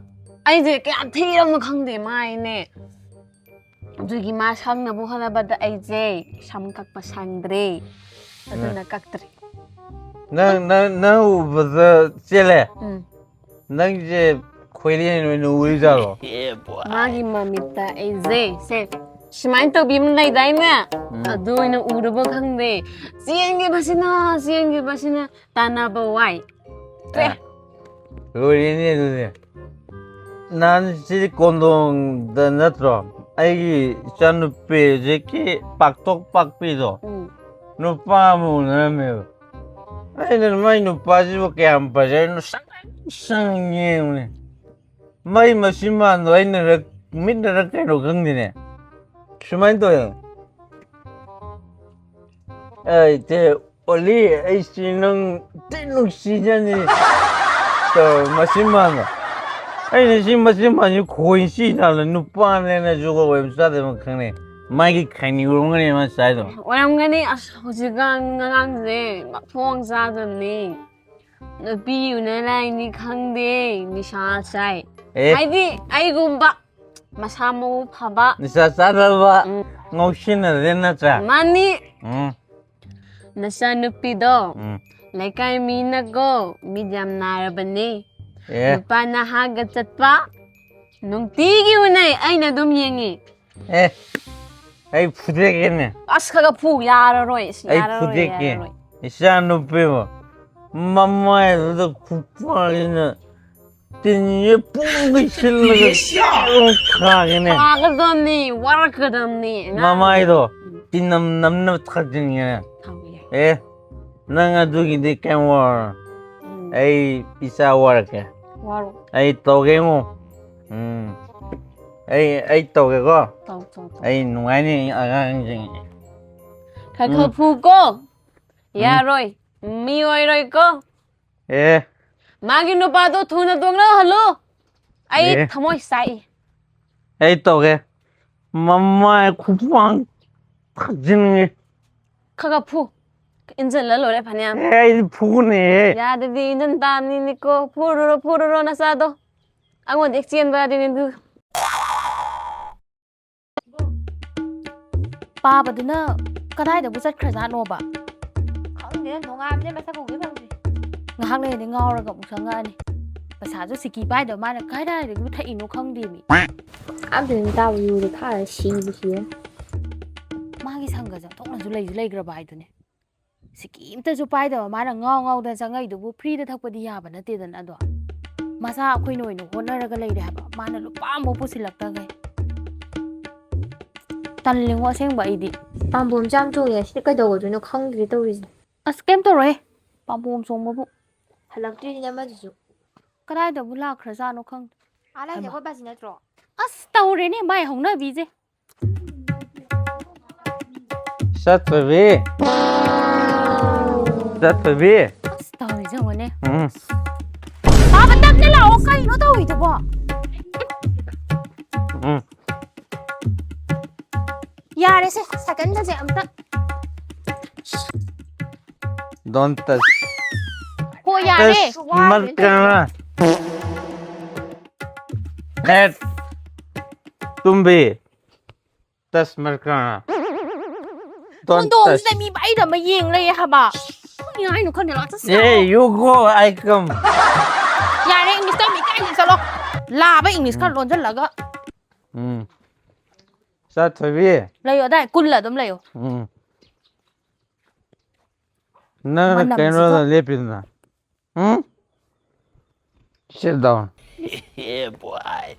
ꯑꯩꯁꯦ ꯀꯌꯥꯝ ꯊꯤꯔꯝꯅꯣ ꯈꯪꯗꯦ ꯃꯥꯏꯅꯦ꯫ ꯑꯗꯨꯒꯤ ꯃꯥ ꯁꯪꯅꯕ ꯍꯣꯠꯅꯕꯗ ꯑꯩꯁꯦ ꯁꯝ ꯀꯛꯄ ꯁꯪꯗ꯭ꯔꯦ, ꯑꯗꯨꯅ ꯀꯛꯇ꯭ꯔꯦ꯫ ꯅꯪ, ꯅꯪ, ꯅꯪ ꯎꯕꯗ ꯆꯦꯜꯂꯦ? ꯎꯝ꯫ ꯅꯪꯁꯦ ꯈꯣꯏꯔꯦꯟ ꯑꯣꯏꯅ ꯎꯔꯤꯖꯥꯠꯂꯣ? ꯃꯥꯒꯤ ꯃꯃꯤꯠꯇ ꯑꯩꯁꯦ ꯁꯦ ꯁꯨꯃꯥꯏꯅ ꯇꯧꯕꯤ ꯑꯃ ꯂꯩꯗꯥꯏꯅꯦ? ꯎꯝ꯫ ꯑꯗꯨ ꯑꯣꯏꯅ ꯎꯔꯕ ꯈꯪꯗꯦ꯫ ꯆꯦꯟꯈꯤꯕꯁꯤꯅ, ꯆꯦꯟꯈꯤꯕꯁꯤꯅ ꯇꯥꯟꯅꯕ ꯋꯥꯏ꯫ ꯇꯣꯛꯑꯦ꯫ ꯑꯦ, ꯂꯣꯏꯔꯦꯅꯦ ꯑꯗꯨꯗꯤ꯫ ꯅꯍꯥꯟ ꯁꯤꯗꯤ ꯀꯣꯟꯗꯣꯡꯗ ꯅꯠꯇ꯭ꯔꯣ? ꯑꯩꯒꯤ ꯏꯆꯥꯅꯨꯄꯤ ꯍꯧꯖꯤꯛꯀꯤ ꯄꯥꯛꯊꯣꯛ ꯄꯥꯛꯄꯤꯗꯣ꯫ ꯎꯝ꯫ ꯅꯨꯄꯥ ꯑꯃ ꯎꯅꯔꯝꯃꯦꯕ꯫ ꯑꯩꯅ ꯃꯥꯏ ꯅꯨꯄꯥꯁꯤꯕꯨ ꯀꯌꯥꯝ ꯐꯖꯩꯅꯣ ꯁꯪ ꯁꯪ ꯌꯦꯡꯕꯅꯦ꯫ ꯃꯩ ꯃꯁꯤꯃꯥꯟꯗꯣ ꯑꯩꯅꯔ ꯃꯤꯠꯅꯔ ꯀꯩꯅꯣ ꯈꯪꯗꯦꯅꯦ꯫ ꯁꯨꯃꯥꯏꯅ ꯇꯧꯋꯦ꯫ ꯑꯩ ꯇꯦ, ꯑꯣꯂꯤ, ꯑꯩꯁꯤ ꯅꯪ ꯊꯤ ꯅꯨꯡꯁꯤꯖꯅꯤ꯫ ꯇꯧꯔ ꯃꯁꯤꯃꯥꯟꯗꯣ꯫ ꯑꯩꯅ ꯁꯤ ꯃꯁꯤꯃꯥꯟꯁꯤ ꯈꯣꯏ ꯁꯤ ꯅꯥꯜꯂ ꯅꯨꯄꯥꯅꯦꯅ ꯖꯨꯒꯣꯠ ꯑꯣꯏꯕ ꯆꯥꯗꯕ ꯈꯪꯅꯩ꯫ ꯃꯥꯒꯤ ꯈꯥꯏꯅꯤ ꯎꯔꯝꯒꯅꯤ ꯃꯥ ꯆꯥꯏꯗꯣ꯫ ꯑꯣꯏꯔꯝꯒꯅꯤ꯫ ꯑꯁ, ꯍꯧꯖꯤꯛꯀꯥꯟ ꯑꯉꯥꯡꯁꯦ ꯃꯊꯣꯡ ꯆꯥꯗꯕꯅꯤ꯫ ꯅꯨꯄꯤ ꯎꯅꯔꯥꯏꯅꯤ ꯈꯪꯗꯦ, ꯅꯤꯁꯥ ꯆꯥꯏ꯫ ꯑꯦ꯫ ꯍꯥꯏꯗꯤ ꯑꯩꯒꯨꯝꯕ ꯃꯁꯥ ꯃꯎ ꯐꯕ꯫ ꯅꯤꯁꯥ ꯆꯥꯗꯕ, ꯎꯝ꯫ ꯉꯥꯎꯁꯤꯟꯅꯗꯦ ꯅꯠꯇ꯭ꯔꯥ? ꯃꯥꯅꯤ꯫ ꯎꯝ꯫ ꯅꯆꯥꯅꯨꯄꯤꯗꯣ ꯎꯝ꯫ ꯂꯩꯀꯥꯏ ꯃꯤꯅꯀꯣ ꯃꯤꯠ ꯌꯥꯝ ꯅꯥꯔꯕꯅꯦ꯫ ꯑꯦ꯫ ꯅꯨꯄꯥ ꯅꯍꯥꯒ ꯆꯠꯄ ꯅꯨꯡꯇꯤꯒꯤ ꯎꯅꯩ, ꯑꯩꯅ ꯑꯗꯨꯝ ꯌꯦꯡꯉꯤ꯫ ꯑꯦ, ꯑꯩ ꯐꯨꯗꯦꯛꯀꯦꯅꯦ꯫ ꯑꯁ, ꯈꯔ ꯈꯔ ꯐꯨ, ꯌꯥꯔꯔꯣꯏ, ꯑꯁ, ꯑꯩ ꯌꯥꯔꯔꯣꯏ, ꯐꯨꯗꯦꯛꯀꯦ꯫ ꯌꯥꯔꯔꯣꯏ꯫ ꯏꯆꯥ ꯅꯨꯄꯤꯕꯨ ꯃꯃꯥꯏꯗꯨꯗ ꯈꯨꯄꯥꯛꯁꯤꯅ ꯇꯤꯟꯁꯦ ꯄꯨꯡꯒꯩ ꯁꯤꯜꯂꯒ ꯆꯥꯔꯣ ꯈꯥꯒꯦꯅꯦ꯫ ꯊꯥꯒꯗꯕꯅꯤ, ꯋꯥꯔꯛꯀꯗꯕꯅꯤ, ꯑꯉꯥꯡ꯫ ꯃꯃꯥꯏꯗꯣ ꯎꯝ꯫ ꯇꯤꯟꯅꯝ ꯅꯝꯅꯕ ꯊꯥꯖꯤꯟꯒꯦꯅꯦ꯫ ꯊꯥꯎ ꯌꯥꯏ꯫ ꯑꯦ, ꯅꯪ ꯑꯗꯨꯒꯤꯗꯤ ꯀꯩꯝ ꯋꯥꯔꯣ꯫ ꯎꯝ꯫ ꯑꯩ ꯏꯆꯥ ꯋꯥꯔꯛꯀꯦ꯫ ꯋꯥꯔꯣ꯫ ꯑꯩ ꯇꯧꯒꯦ ꯏꯃꯨꯡ꯫ ꯎꯝ꯫ ꯑꯩ, ꯑꯩ ꯇꯧꯒꯦꯀꯣ꯫ ꯇꯧ, ꯇꯧ, ꯇꯧ꯫ ꯑꯩ ꯅꯨꯡꯉꯥꯏꯅꯤ ꯑꯉꯥꯡꯁꯤꯡ꯫ ꯈꯔ ꯈꯔ ꯎꯝ꯫ ꯐꯨꯀꯣ꯫ ꯎꯝ꯫ ꯌꯥꯔꯣꯏ꯫ ꯃꯤ ꯑꯣꯏꯔꯣꯏꯀꯣ꯫ ꯑꯦ꯫ ꯃꯥꯒꯤ ꯅꯨꯄꯥꯗꯣ ꯊꯨꯅ ꯇꯣꯛꯅꯍꯜꯂꯨ꯫ ꯑꯩ ꯑꯦ꯫ ꯊꯃꯣꯏ ꯆꯥꯛꯏ꯫ ꯑꯩ ꯇꯧꯒꯦ꯫ ꯃꯃꯥꯏ ꯈꯨꯄꯥꯡ ꯊꯥꯖꯤꯟꯒꯦ꯫ ꯈꯔ ꯈꯔ ꯐꯨ꯫ ꯏꯟꯖꯜꯂ ꯂꯣꯏꯔꯦ ꯐꯅꯌꯥꯝ꯫ ꯑꯦ, ꯑꯩꯗꯤ ꯐꯨꯒꯅꯤꯍꯦ꯫ ꯌꯥꯗꯗꯤ ꯏꯟꯖꯟ ꯇꯥꯕꯅꯤꯅꯦꯀꯣ꯫ ꯐꯨꯔꯨꯔꯣ, ꯐꯨꯔꯨꯔꯣ ꯅꯆꯥꯗꯣ꯫ ꯑꯩꯉꯣꯟꯗ ꯍꯦꯛ ꯆꯦꯟꯕ ꯌꯥꯗꯦꯅꯦ ꯑꯗꯨ꯫ ꯄꯥꯕꯗꯨꯅ ꯀꯗꯥꯏꯗꯕꯨ ꯆꯠꯈ꯭ꯔꯖꯥꯠꯅꯣꯕ? ꯈꯪꯗꯦ, ꯅꯣꯡꯉꯥꯟꯕꯗꯩ ꯃꯁꯛ ꯎꯒꯦ ꯐꯪꯗ꯭ꯔꯤ꯫ ꯉꯥꯏꯍꯥꯛ ꯂꯩꯔꯗꯤ ꯉꯥꯎꯔꯒ ꯑꯃꯨꯛ ꯆꯪꯉꯛꯑꯅꯤ꯫ ꯄꯩꯁꯥꯁꯨ ꯁꯤꯀꯤ ꯄꯥꯏꯗꯕ ꯃꯥꯅ ꯀꯗꯥꯏꯗꯒꯤ ꯊꯛꯏꯅꯣ ꯈꯪꯗꯦꯃꯤ꯫ ꯑꯝꯇ ꯇꯥꯕ ꯌꯨꯗꯣ ꯊꯛꯑ ꯁꯤꯕ ꯁꯤꯔꯦ꯫ ꯃꯥꯒꯤ ꯁꯪꯒꯁꯦ ꯑꯣꯟꯊꯣꯛꯅꯁꯨ ꯂꯩꯁꯨ ꯂꯩꯈ꯭ꯔꯕ ꯍꯥꯏꯗꯨꯅꯦ꯫ ꯁꯤꯀꯤꯝꯇꯁꯨ ꯄꯥꯏꯗꯕ ꯃꯥꯅ ꯉꯥꯎ ꯉꯥꯎꯗꯅ ꯆꯪꯉꯛꯏꯗꯨꯕꯨ ꯐ꯭ꯔꯤꯗ ꯊꯛꯄꯗꯤ ꯌꯥꯕ ꯅꯠꯇꯦꯗꯅ ꯑꯗꯣ꯫ ꯃꯁꯥ ꯑꯩꯈꯣꯏꯅ ꯑꯣꯏꯅ ꯍꯣꯠꯅꯔꯒ ꯂꯩꯔꯦ ꯍꯥꯏꯕ꯫ ꯃꯥꯅ ꯂꯨꯄꯥ ꯑꯃꯐꯥꯎ ꯄꯨꯁꯤꯜꯂꯛꯇꯈꯩ꯫ ꯇꯜꯂꯤꯉꯣ ꯑꯁꯦꯡꯕ ꯑꯩꯗꯤ꯫ ꯄꯥꯝꯕꯣꯝꯁꯦ ꯌꯥꯝ ꯆꯣꯡꯉꯦ꯫ ꯁꯤꯗ ꯀꯩꯗꯧꯒꯗꯣꯏꯅꯣ ꯈꯪꯗ꯭ꯔꯦ ꯇꯧꯔꯤꯁꯦ꯫ ꯑꯁ ꯀꯩꯝ ꯇꯧꯔꯣꯏ꯫ ꯄꯥꯝꯕꯣꯝ ꯆꯣꯡꯕꯕꯨ꯫ ꯍꯜꯂꯛꯇ꯭ꯔꯤꯅꯦ ꯑꯃꯗꯨꯁꯨ꯫ ꯀꯗꯥꯏꯗꯕꯨ ꯂꯥꯛꯈ꯭ꯔꯖꯥꯠꯅꯣ ꯈꯪꯗꯦ꯫ ꯑꯥ ꯂꯥꯏꯁꯦ ꯍꯩꯃꯥ꯫ ꯑꯩꯈꯣꯏ ꯕꯥꯖꯤ ꯅꯠꯇ꯭ꯔꯣ? ꯑꯁ ꯇꯧꯔꯦꯅꯦ ꯃꯥꯏ ꯍꯧꯅꯕꯤꯁꯦ꯫ ꯆꯠꯊꯣꯏꯕꯤ꯫ ꯆꯠꯊꯣꯏꯕꯤ꯫ ꯑꯁ ꯇꯧꯔꯤꯁꯦ ꯌꯦꯡꯉꯣꯅꯦ꯫ ꯎꯝ꯫ ꯄꯥꯕ ꯇꯞꯅ ꯂꯥꯛꯑꯣ ꯀꯩꯅꯣ ꯇꯧꯔꯤꯗꯨꯕꯣ? ꯎꯝ꯫ ꯌꯥꯔꯦꯁꯦ ꯁꯥꯏꯀꯜꯒꯁꯦ ꯑꯝꯇ꯫ Don't touch꯫ ꯍꯣ ꯌꯥꯔꯦ꯫ Touch ꯃꯠ ꯀꯔꯅ꯫ ꯍꯦꯠ ꯇꯨꯝꯕꯤ꯫ Touch ꯃꯠ ꯀꯔꯅ꯫ Don't ꯍꯨꯟꯗꯣꯡꯁꯤꯗ touch꯫ ꯃꯤ ꯄꯥꯏꯗ ꯑꯃ ꯌꯦꯡ ꯂꯩꯌꯦ ꯍꯥꯏꯕ꯫ ꯀꯔꯤ ꯍꯥꯏꯅꯣ ꯈꯪꯗꯦ ꯂꯥꯛꯇ ꯁꯥꯎ꯫ Hey, you go, I come꯫ ꯌꯥꯔꯦ ꯏꯪꯂꯤꯁ ꯇꯝꯃꯤ ꯀꯥꯏꯗ ꯆꯠꯂꯣ꯫ ꯂꯥꯕ ꯏꯪꯂꯤꯁ ꯈꯔ ꯎꯝ꯫ ꯂꯣꯟꯁꯤꯜꯂꯒ꯫ ꯎꯝ꯫ ꯆꯠꯊꯣꯏꯕꯤ꯫ ꯂꯩꯌꯣ ꯑꯗꯥꯏ ꯀꯨꯜꯂ ꯑꯗꯨꯝ ꯂꯩꯌꯣ꯫ ꯎꯝ꯫ ꯅꯪꯅ ꯃꯅꯝꯁꯤꯒ꯫ ꯀꯩꯅꯣꯗ ꯂꯦꯞꯄꯤꯗꯨꯅ? ꯎꯝ? Sit down꯫ Yeah, boy꯫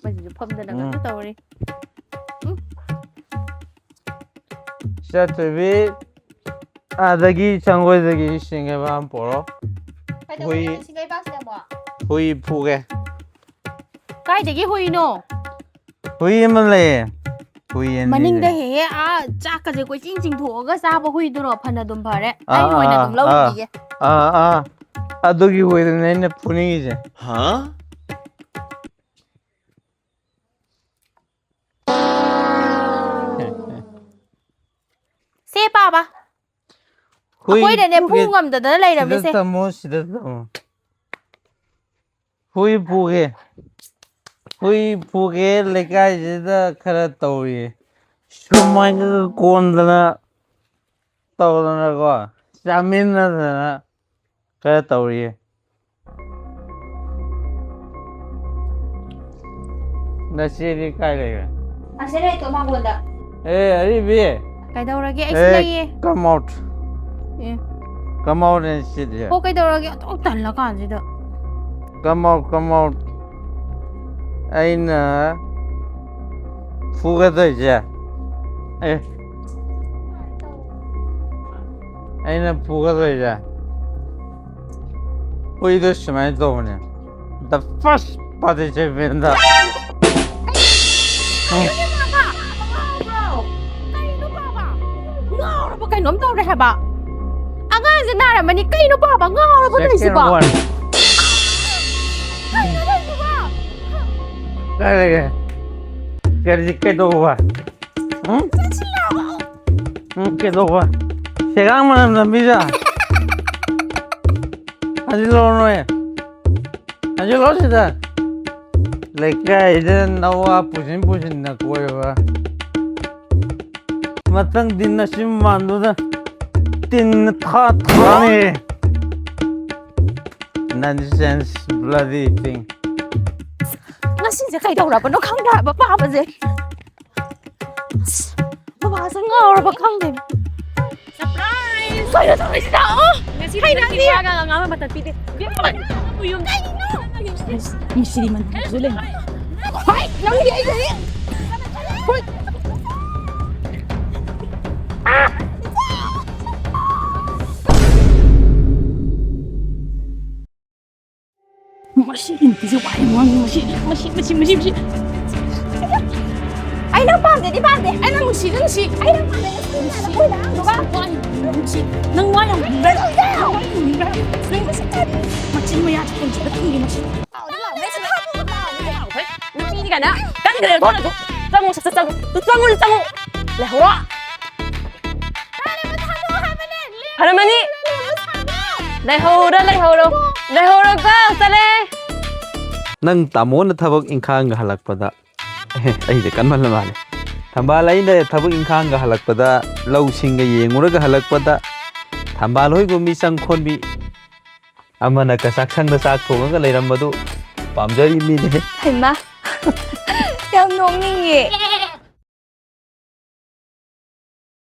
ꯃꯁꯤꯁꯨ ꯐꯝꯗꯅ ꯎꯝ꯫ ꯀꯩꯅꯣ ꯇꯧꯔꯤ꯫ ꯎꯝ꯫ ꯆꯠꯇꯣꯏꯕꯤ ꯑꯥꯗꯒꯤ ꯁꯪꯒꯣꯏꯗꯒꯤ ꯏꯁꯤꯡ ꯍꯩꯕ ꯑꯃ ꯄꯣꯔꯛꯑꯣ꯫ ꯀꯩꯗꯧꯕꯅꯣ ꯍꯨꯏ꯫ ꯏꯁꯤꯡ ꯂꯩꯕꯥꯛꯁꯤꯗ ꯑꯃꯨꯛ? ꯍꯨꯏ ꯐꯨꯒꯦ꯫ ꯀꯥꯏꯗꯒꯤ ꯍꯨꯏꯅꯣ? ꯍꯨꯏ ꯑꯃ ꯂꯩꯌꯦ꯫ ꯍꯨꯏ ꯑꯅꯤ ꯃꯅꯤꯡꯗ ꯂꯩ꯫ ꯍꯦꯛ ꯍꯦꯛ ꯑꯥ ꯆꯥꯛꯀꯁꯦ ꯀꯣꯏꯆꯤꯡ ꯆꯤꯡꯊꯣꯛꯑꯒ ꯆꯥꯕ ꯍꯨꯏꯗꯨꯔꯣ? ꯐꯅ ꯑꯗꯨꯝ ꯐꯔꯦ꯫ ꯑꯥ, ꯑꯩꯅ ꯑꯣꯏꯅ ꯑꯥ, ꯑꯗꯨꯝ ꯑꯥ꯫ ꯂꯧꯔꯨꯈꯤꯒꯦ꯫ ꯑꯥ, ꯑꯥ꯫ ꯑꯗꯨꯒꯤ ꯍꯨꯏꯗꯨꯅꯦ ꯑꯩꯅ ꯐꯨꯅꯤꯡꯉꯤꯁꯦ꯫ ꯍꯥ? ꯁꯦ ꯄꯥꯕ꯫ ꯍꯨꯏ ꯑꯩꯈꯣꯏꯗꯅꯦ ꯐꯨ ꯐꯨꯒꯦ꯫ ꯉꯝꯗꯗꯅ ꯂꯩꯔꯝꯃꯤꯁꯦ꯫ ꯁꯤꯗ ꯊꯝꯃꯣ, ꯁꯤꯗ ꯊꯝꯃꯣ꯫ ꯍꯨꯏ ꯐꯨꯒꯦ꯫ ꯍꯨꯏ ꯐꯨꯒꯦ ꯂꯩꯀꯥꯏꯁꯤꯗ ꯈꯔ ꯇꯧꯔꯤ꯫ ꯁꯨꯃꯥꯏꯅ ꯀꯣꯟꯗꯅ ꯇꯧꯗꯅꯀꯣ꯫ ꯆꯥꯃꯤꯟꯅꯗꯅ ꯈꯔ ꯇꯧꯔꯤꯌꯦ꯫ ꯅꯆꯦꯗꯤ ꯀꯥꯏ ꯂꯩꯈ꯭ꯔꯦ? ꯑꯁꯤ ꯂꯩꯇꯣ ꯃꯉꯣꯟꯗ꯫ ꯑꯦ ꯑꯔꯤꯕꯤ, ꯀꯩꯗꯧꯔꯒꯦ? ꯑꯩꯁꯨ ꯑꯦ ꯂꯩꯌꯦ꯫ Come out. A Come out and sit here. ꯍꯣ, ꯀꯩꯗꯧꯔꯒꯦ? ꯑꯣꯟꯊꯣꯛ ꯇꯜꯂ ꯀꯥꯟꯁꯤꯗ꯫ Come out, come out. ꯑꯩꯅ ꯐꯨꯒꯗꯣꯏꯁꯦ, ꯑꯦ, ꯑꯩꯅ ꯐꯨꯒꯗꯣꯏꯁꯦ ꯍꯨꯏꯗꯣ ꯁꯨꯃꯥꯏꯅ ꯇꯧꯕꯅꯦ. The first participant. ꯀꯩꯅꯣ ꯄꯥꯕ? ꯉꯥꯎꯔꯕ ꯀꯩꯅꯣꯝ ꯇꯧꯔꯦ ꯍꯥꯏꯕ꯫ ꯑꯉꯥꯡꯁꯦ ꯅꯥꯔꯝꯃꯅꯤ꯫ ꯀꯩꯅꯣ ꯄꯥꯕ? ꯉꯥꯎꯔꯕ Second ꯇꯧꯔꯤꯁꯤꯕꯣ? one. ꯀꯩꯅꯣ ꯇꯧꯔꯤꯁꯤꯕꯣ? ꯀꯥꯏ ꯂꯩꯒꯦ? ꯀꯔꯤ ꯀꯩꯗꯧꯕ? ꯎꯝ? ꯎꯝ, ꯀꯩꯗꯧꯕ? ꯁꯦꯒꯥꯡ ꯃꯅꯝ ꯅꯝꯕꯤꯗ? ꯍꯟꯖꯤꯜꯂꯛꯑꯣ ꯅꯣꯏ. ꯍꯟꯖꯤꯜꯂꯛꯑꯣ ꯁꯤꯗ. ꯂꯩꯀꯥꯏꯗ ꯅꯋꯥ ꯄꯨꯁꯤꯟ ꯄꯨꯁꯤꯟꯅ ꯀꯣꯏꯕ. ꯃꯊꯪꯗꯤ ꯅꯆꯤꯟ ꯃꯥꯟꯗꯨꯗ ꯇꯤꯟꯅ ꯊꯥ ꯊꯥꯅꯤ. Nonsense bloody thing. ꯉꯁꯤꯁꯦ ꯀꯩꯗꯧꯔꯕꯅꯣ ꯈꯪꯗꯦ ꯍꯥꯏꯕ ꯄꯥꯕꯁꯦ꯫ ꯑꯁ, ꯕꯕꯥꯁꯦ ꯉꯥꯎꯔꯕ ꯈꯪꯗꯦ꯫ Surprise! ꯀꯩꯅꯣ ꯇꯧꯔꯤꯁꯤꯅ? ꯑꯣ! ꯉꯁꯤ ꯍꯩ, ꯅꯪꯒꯤ ꯅꯪꯗꯤ? ꯋꯥꯒ ꯉꯥꯡꯕ ꯃꯇꯝ ꯄꯤꯗꯦ꯫ ꯏꯕꯦꯝꯃ, ꯅꯪꯕꯨ ꯌꯨꯝ ꯃꯤꯁꯤꯔꯤ ꯃꯟꯁꯨ ꯂꯩ꯫ ꯍꯣꯏ, ꯅꯪꯗꯤ ꯑꯩ ꯀꯔꯤ? ꯍꯣꯏ꯫ ꯃꯁꯤ ꯅꯨꯄꯤꯁꯦ ꯋꯥ ꯌꯥꯝ ꯉꯥꯡꯉꯤ꯫ ꯃꯁꯤ, ꯃꯁꯤ, ꯃꯁꯤ, ꯃꯁꯤ, ꯃꯁꯤ꯫ ꯑꯩ ꯅꯪ ꯄꯥꯝꯗꯦꯗꯤ ꯄꯥꯝꯗꯦ꯫ ꯑꯩ ꯅꯪ ꯅꯨꯡꯁꯤꯁꯨ ꯅꯨꯡꯁꯤ꯫ ꯑꯩ ꯅꯪ ꯄꯥꯝꯗꯦ꯫ ꯅꯨꯡꯁꯤ꯫ ꯅꯨꯡꯁꯤ꯫ ꯅꯪ ꯋꯥ ꯌꯥꯝ ꯉꯥꯡꯕ꯭ꯔꯥ? ꯅꯪ ꯋꯥ ꯌꯥꯝ ꯉꯥꯡꯕ꯭ꯔꯥ? ꯅꯪ ꯃꯁꯤ ꯀꯔꯤ? ꯃꯆꯤꯟ ꯃꯌꯥ ꯆꯤꯛꯄꯁꯤꯗ ꯊꯝꯒꯦ ꯃꯁꯤ꯫ ꯅꯨꯄꯤꯅꯤ ꯀꯥꯏꯅ ꯀꯟꯈ꯭ꯔꯦ ꯊꯣꯛꯅꯁꯨ꯫ ꯆꯪꯉꯨ, ꯁꯠ ꯁꯠ ꯆꯪꯉꯨ꯫ ꯆꯪꯉꯨ, ꯆꯪꯉꯨ꯫ ꯂꯩꯍꯧꯔꯣ꯫ ꯐꯔꯝꯃꯅꯤ꯫ ꯂꯩꯍꯧꯔꯣ, ꯂꯩꯍꯧꯔꯣ꯫ ꯂꯩꯍꯧꯔꯣꯀꯣ, ꯆꯠꯂꯦ꯫ ꯅꯪ ꯇꯥꯃꯣꯅ ꯊꯕꯛ ꯏꯪꯈꯥꯡꯒ ꯍꯜꯂꯛꯄꯗ, ꯑꯦ, ꯑꯩꯁꯦ ꯀꯟꯃꯜꯂ ꯃꯥꯜꯂꯦ꯫ ꯊꯝꯕꯥꯜ, ꯑꯩꯅ ꯊꯕꯛ ꯏꯪꯈꯥꯡꯒ ꯍꯜꯂꯛꯄꯗ, ꯂꯧꯁꯤꯡꯒ ꯌꯦꯡꯉꯨꯔꯒ ꯍꯜꯂꯛꯄꯗ, ꯊꯝꯕꯥꯜ ꯍꯣꯏꯒꯨꯝꯕꯤ ꯆꯪꯈꯣꯟꯕꯤ ꯑꯃꯅꯒ ꯆꯥꯛꯁꯪꯗ ꯆꯥꯛ ꯊꯣꯡꯉꯒ ꯂꯩꯔꯝꯕꯗꯨ ꯄꯥꯝꯖꯔꯤꯕꯅꯤꯅꯦ꯫ ꯍꯩꯃꯥ, ꯌꯥꯝ ꯅꯣꯛꯅꯤꯡꯉꯦ꯫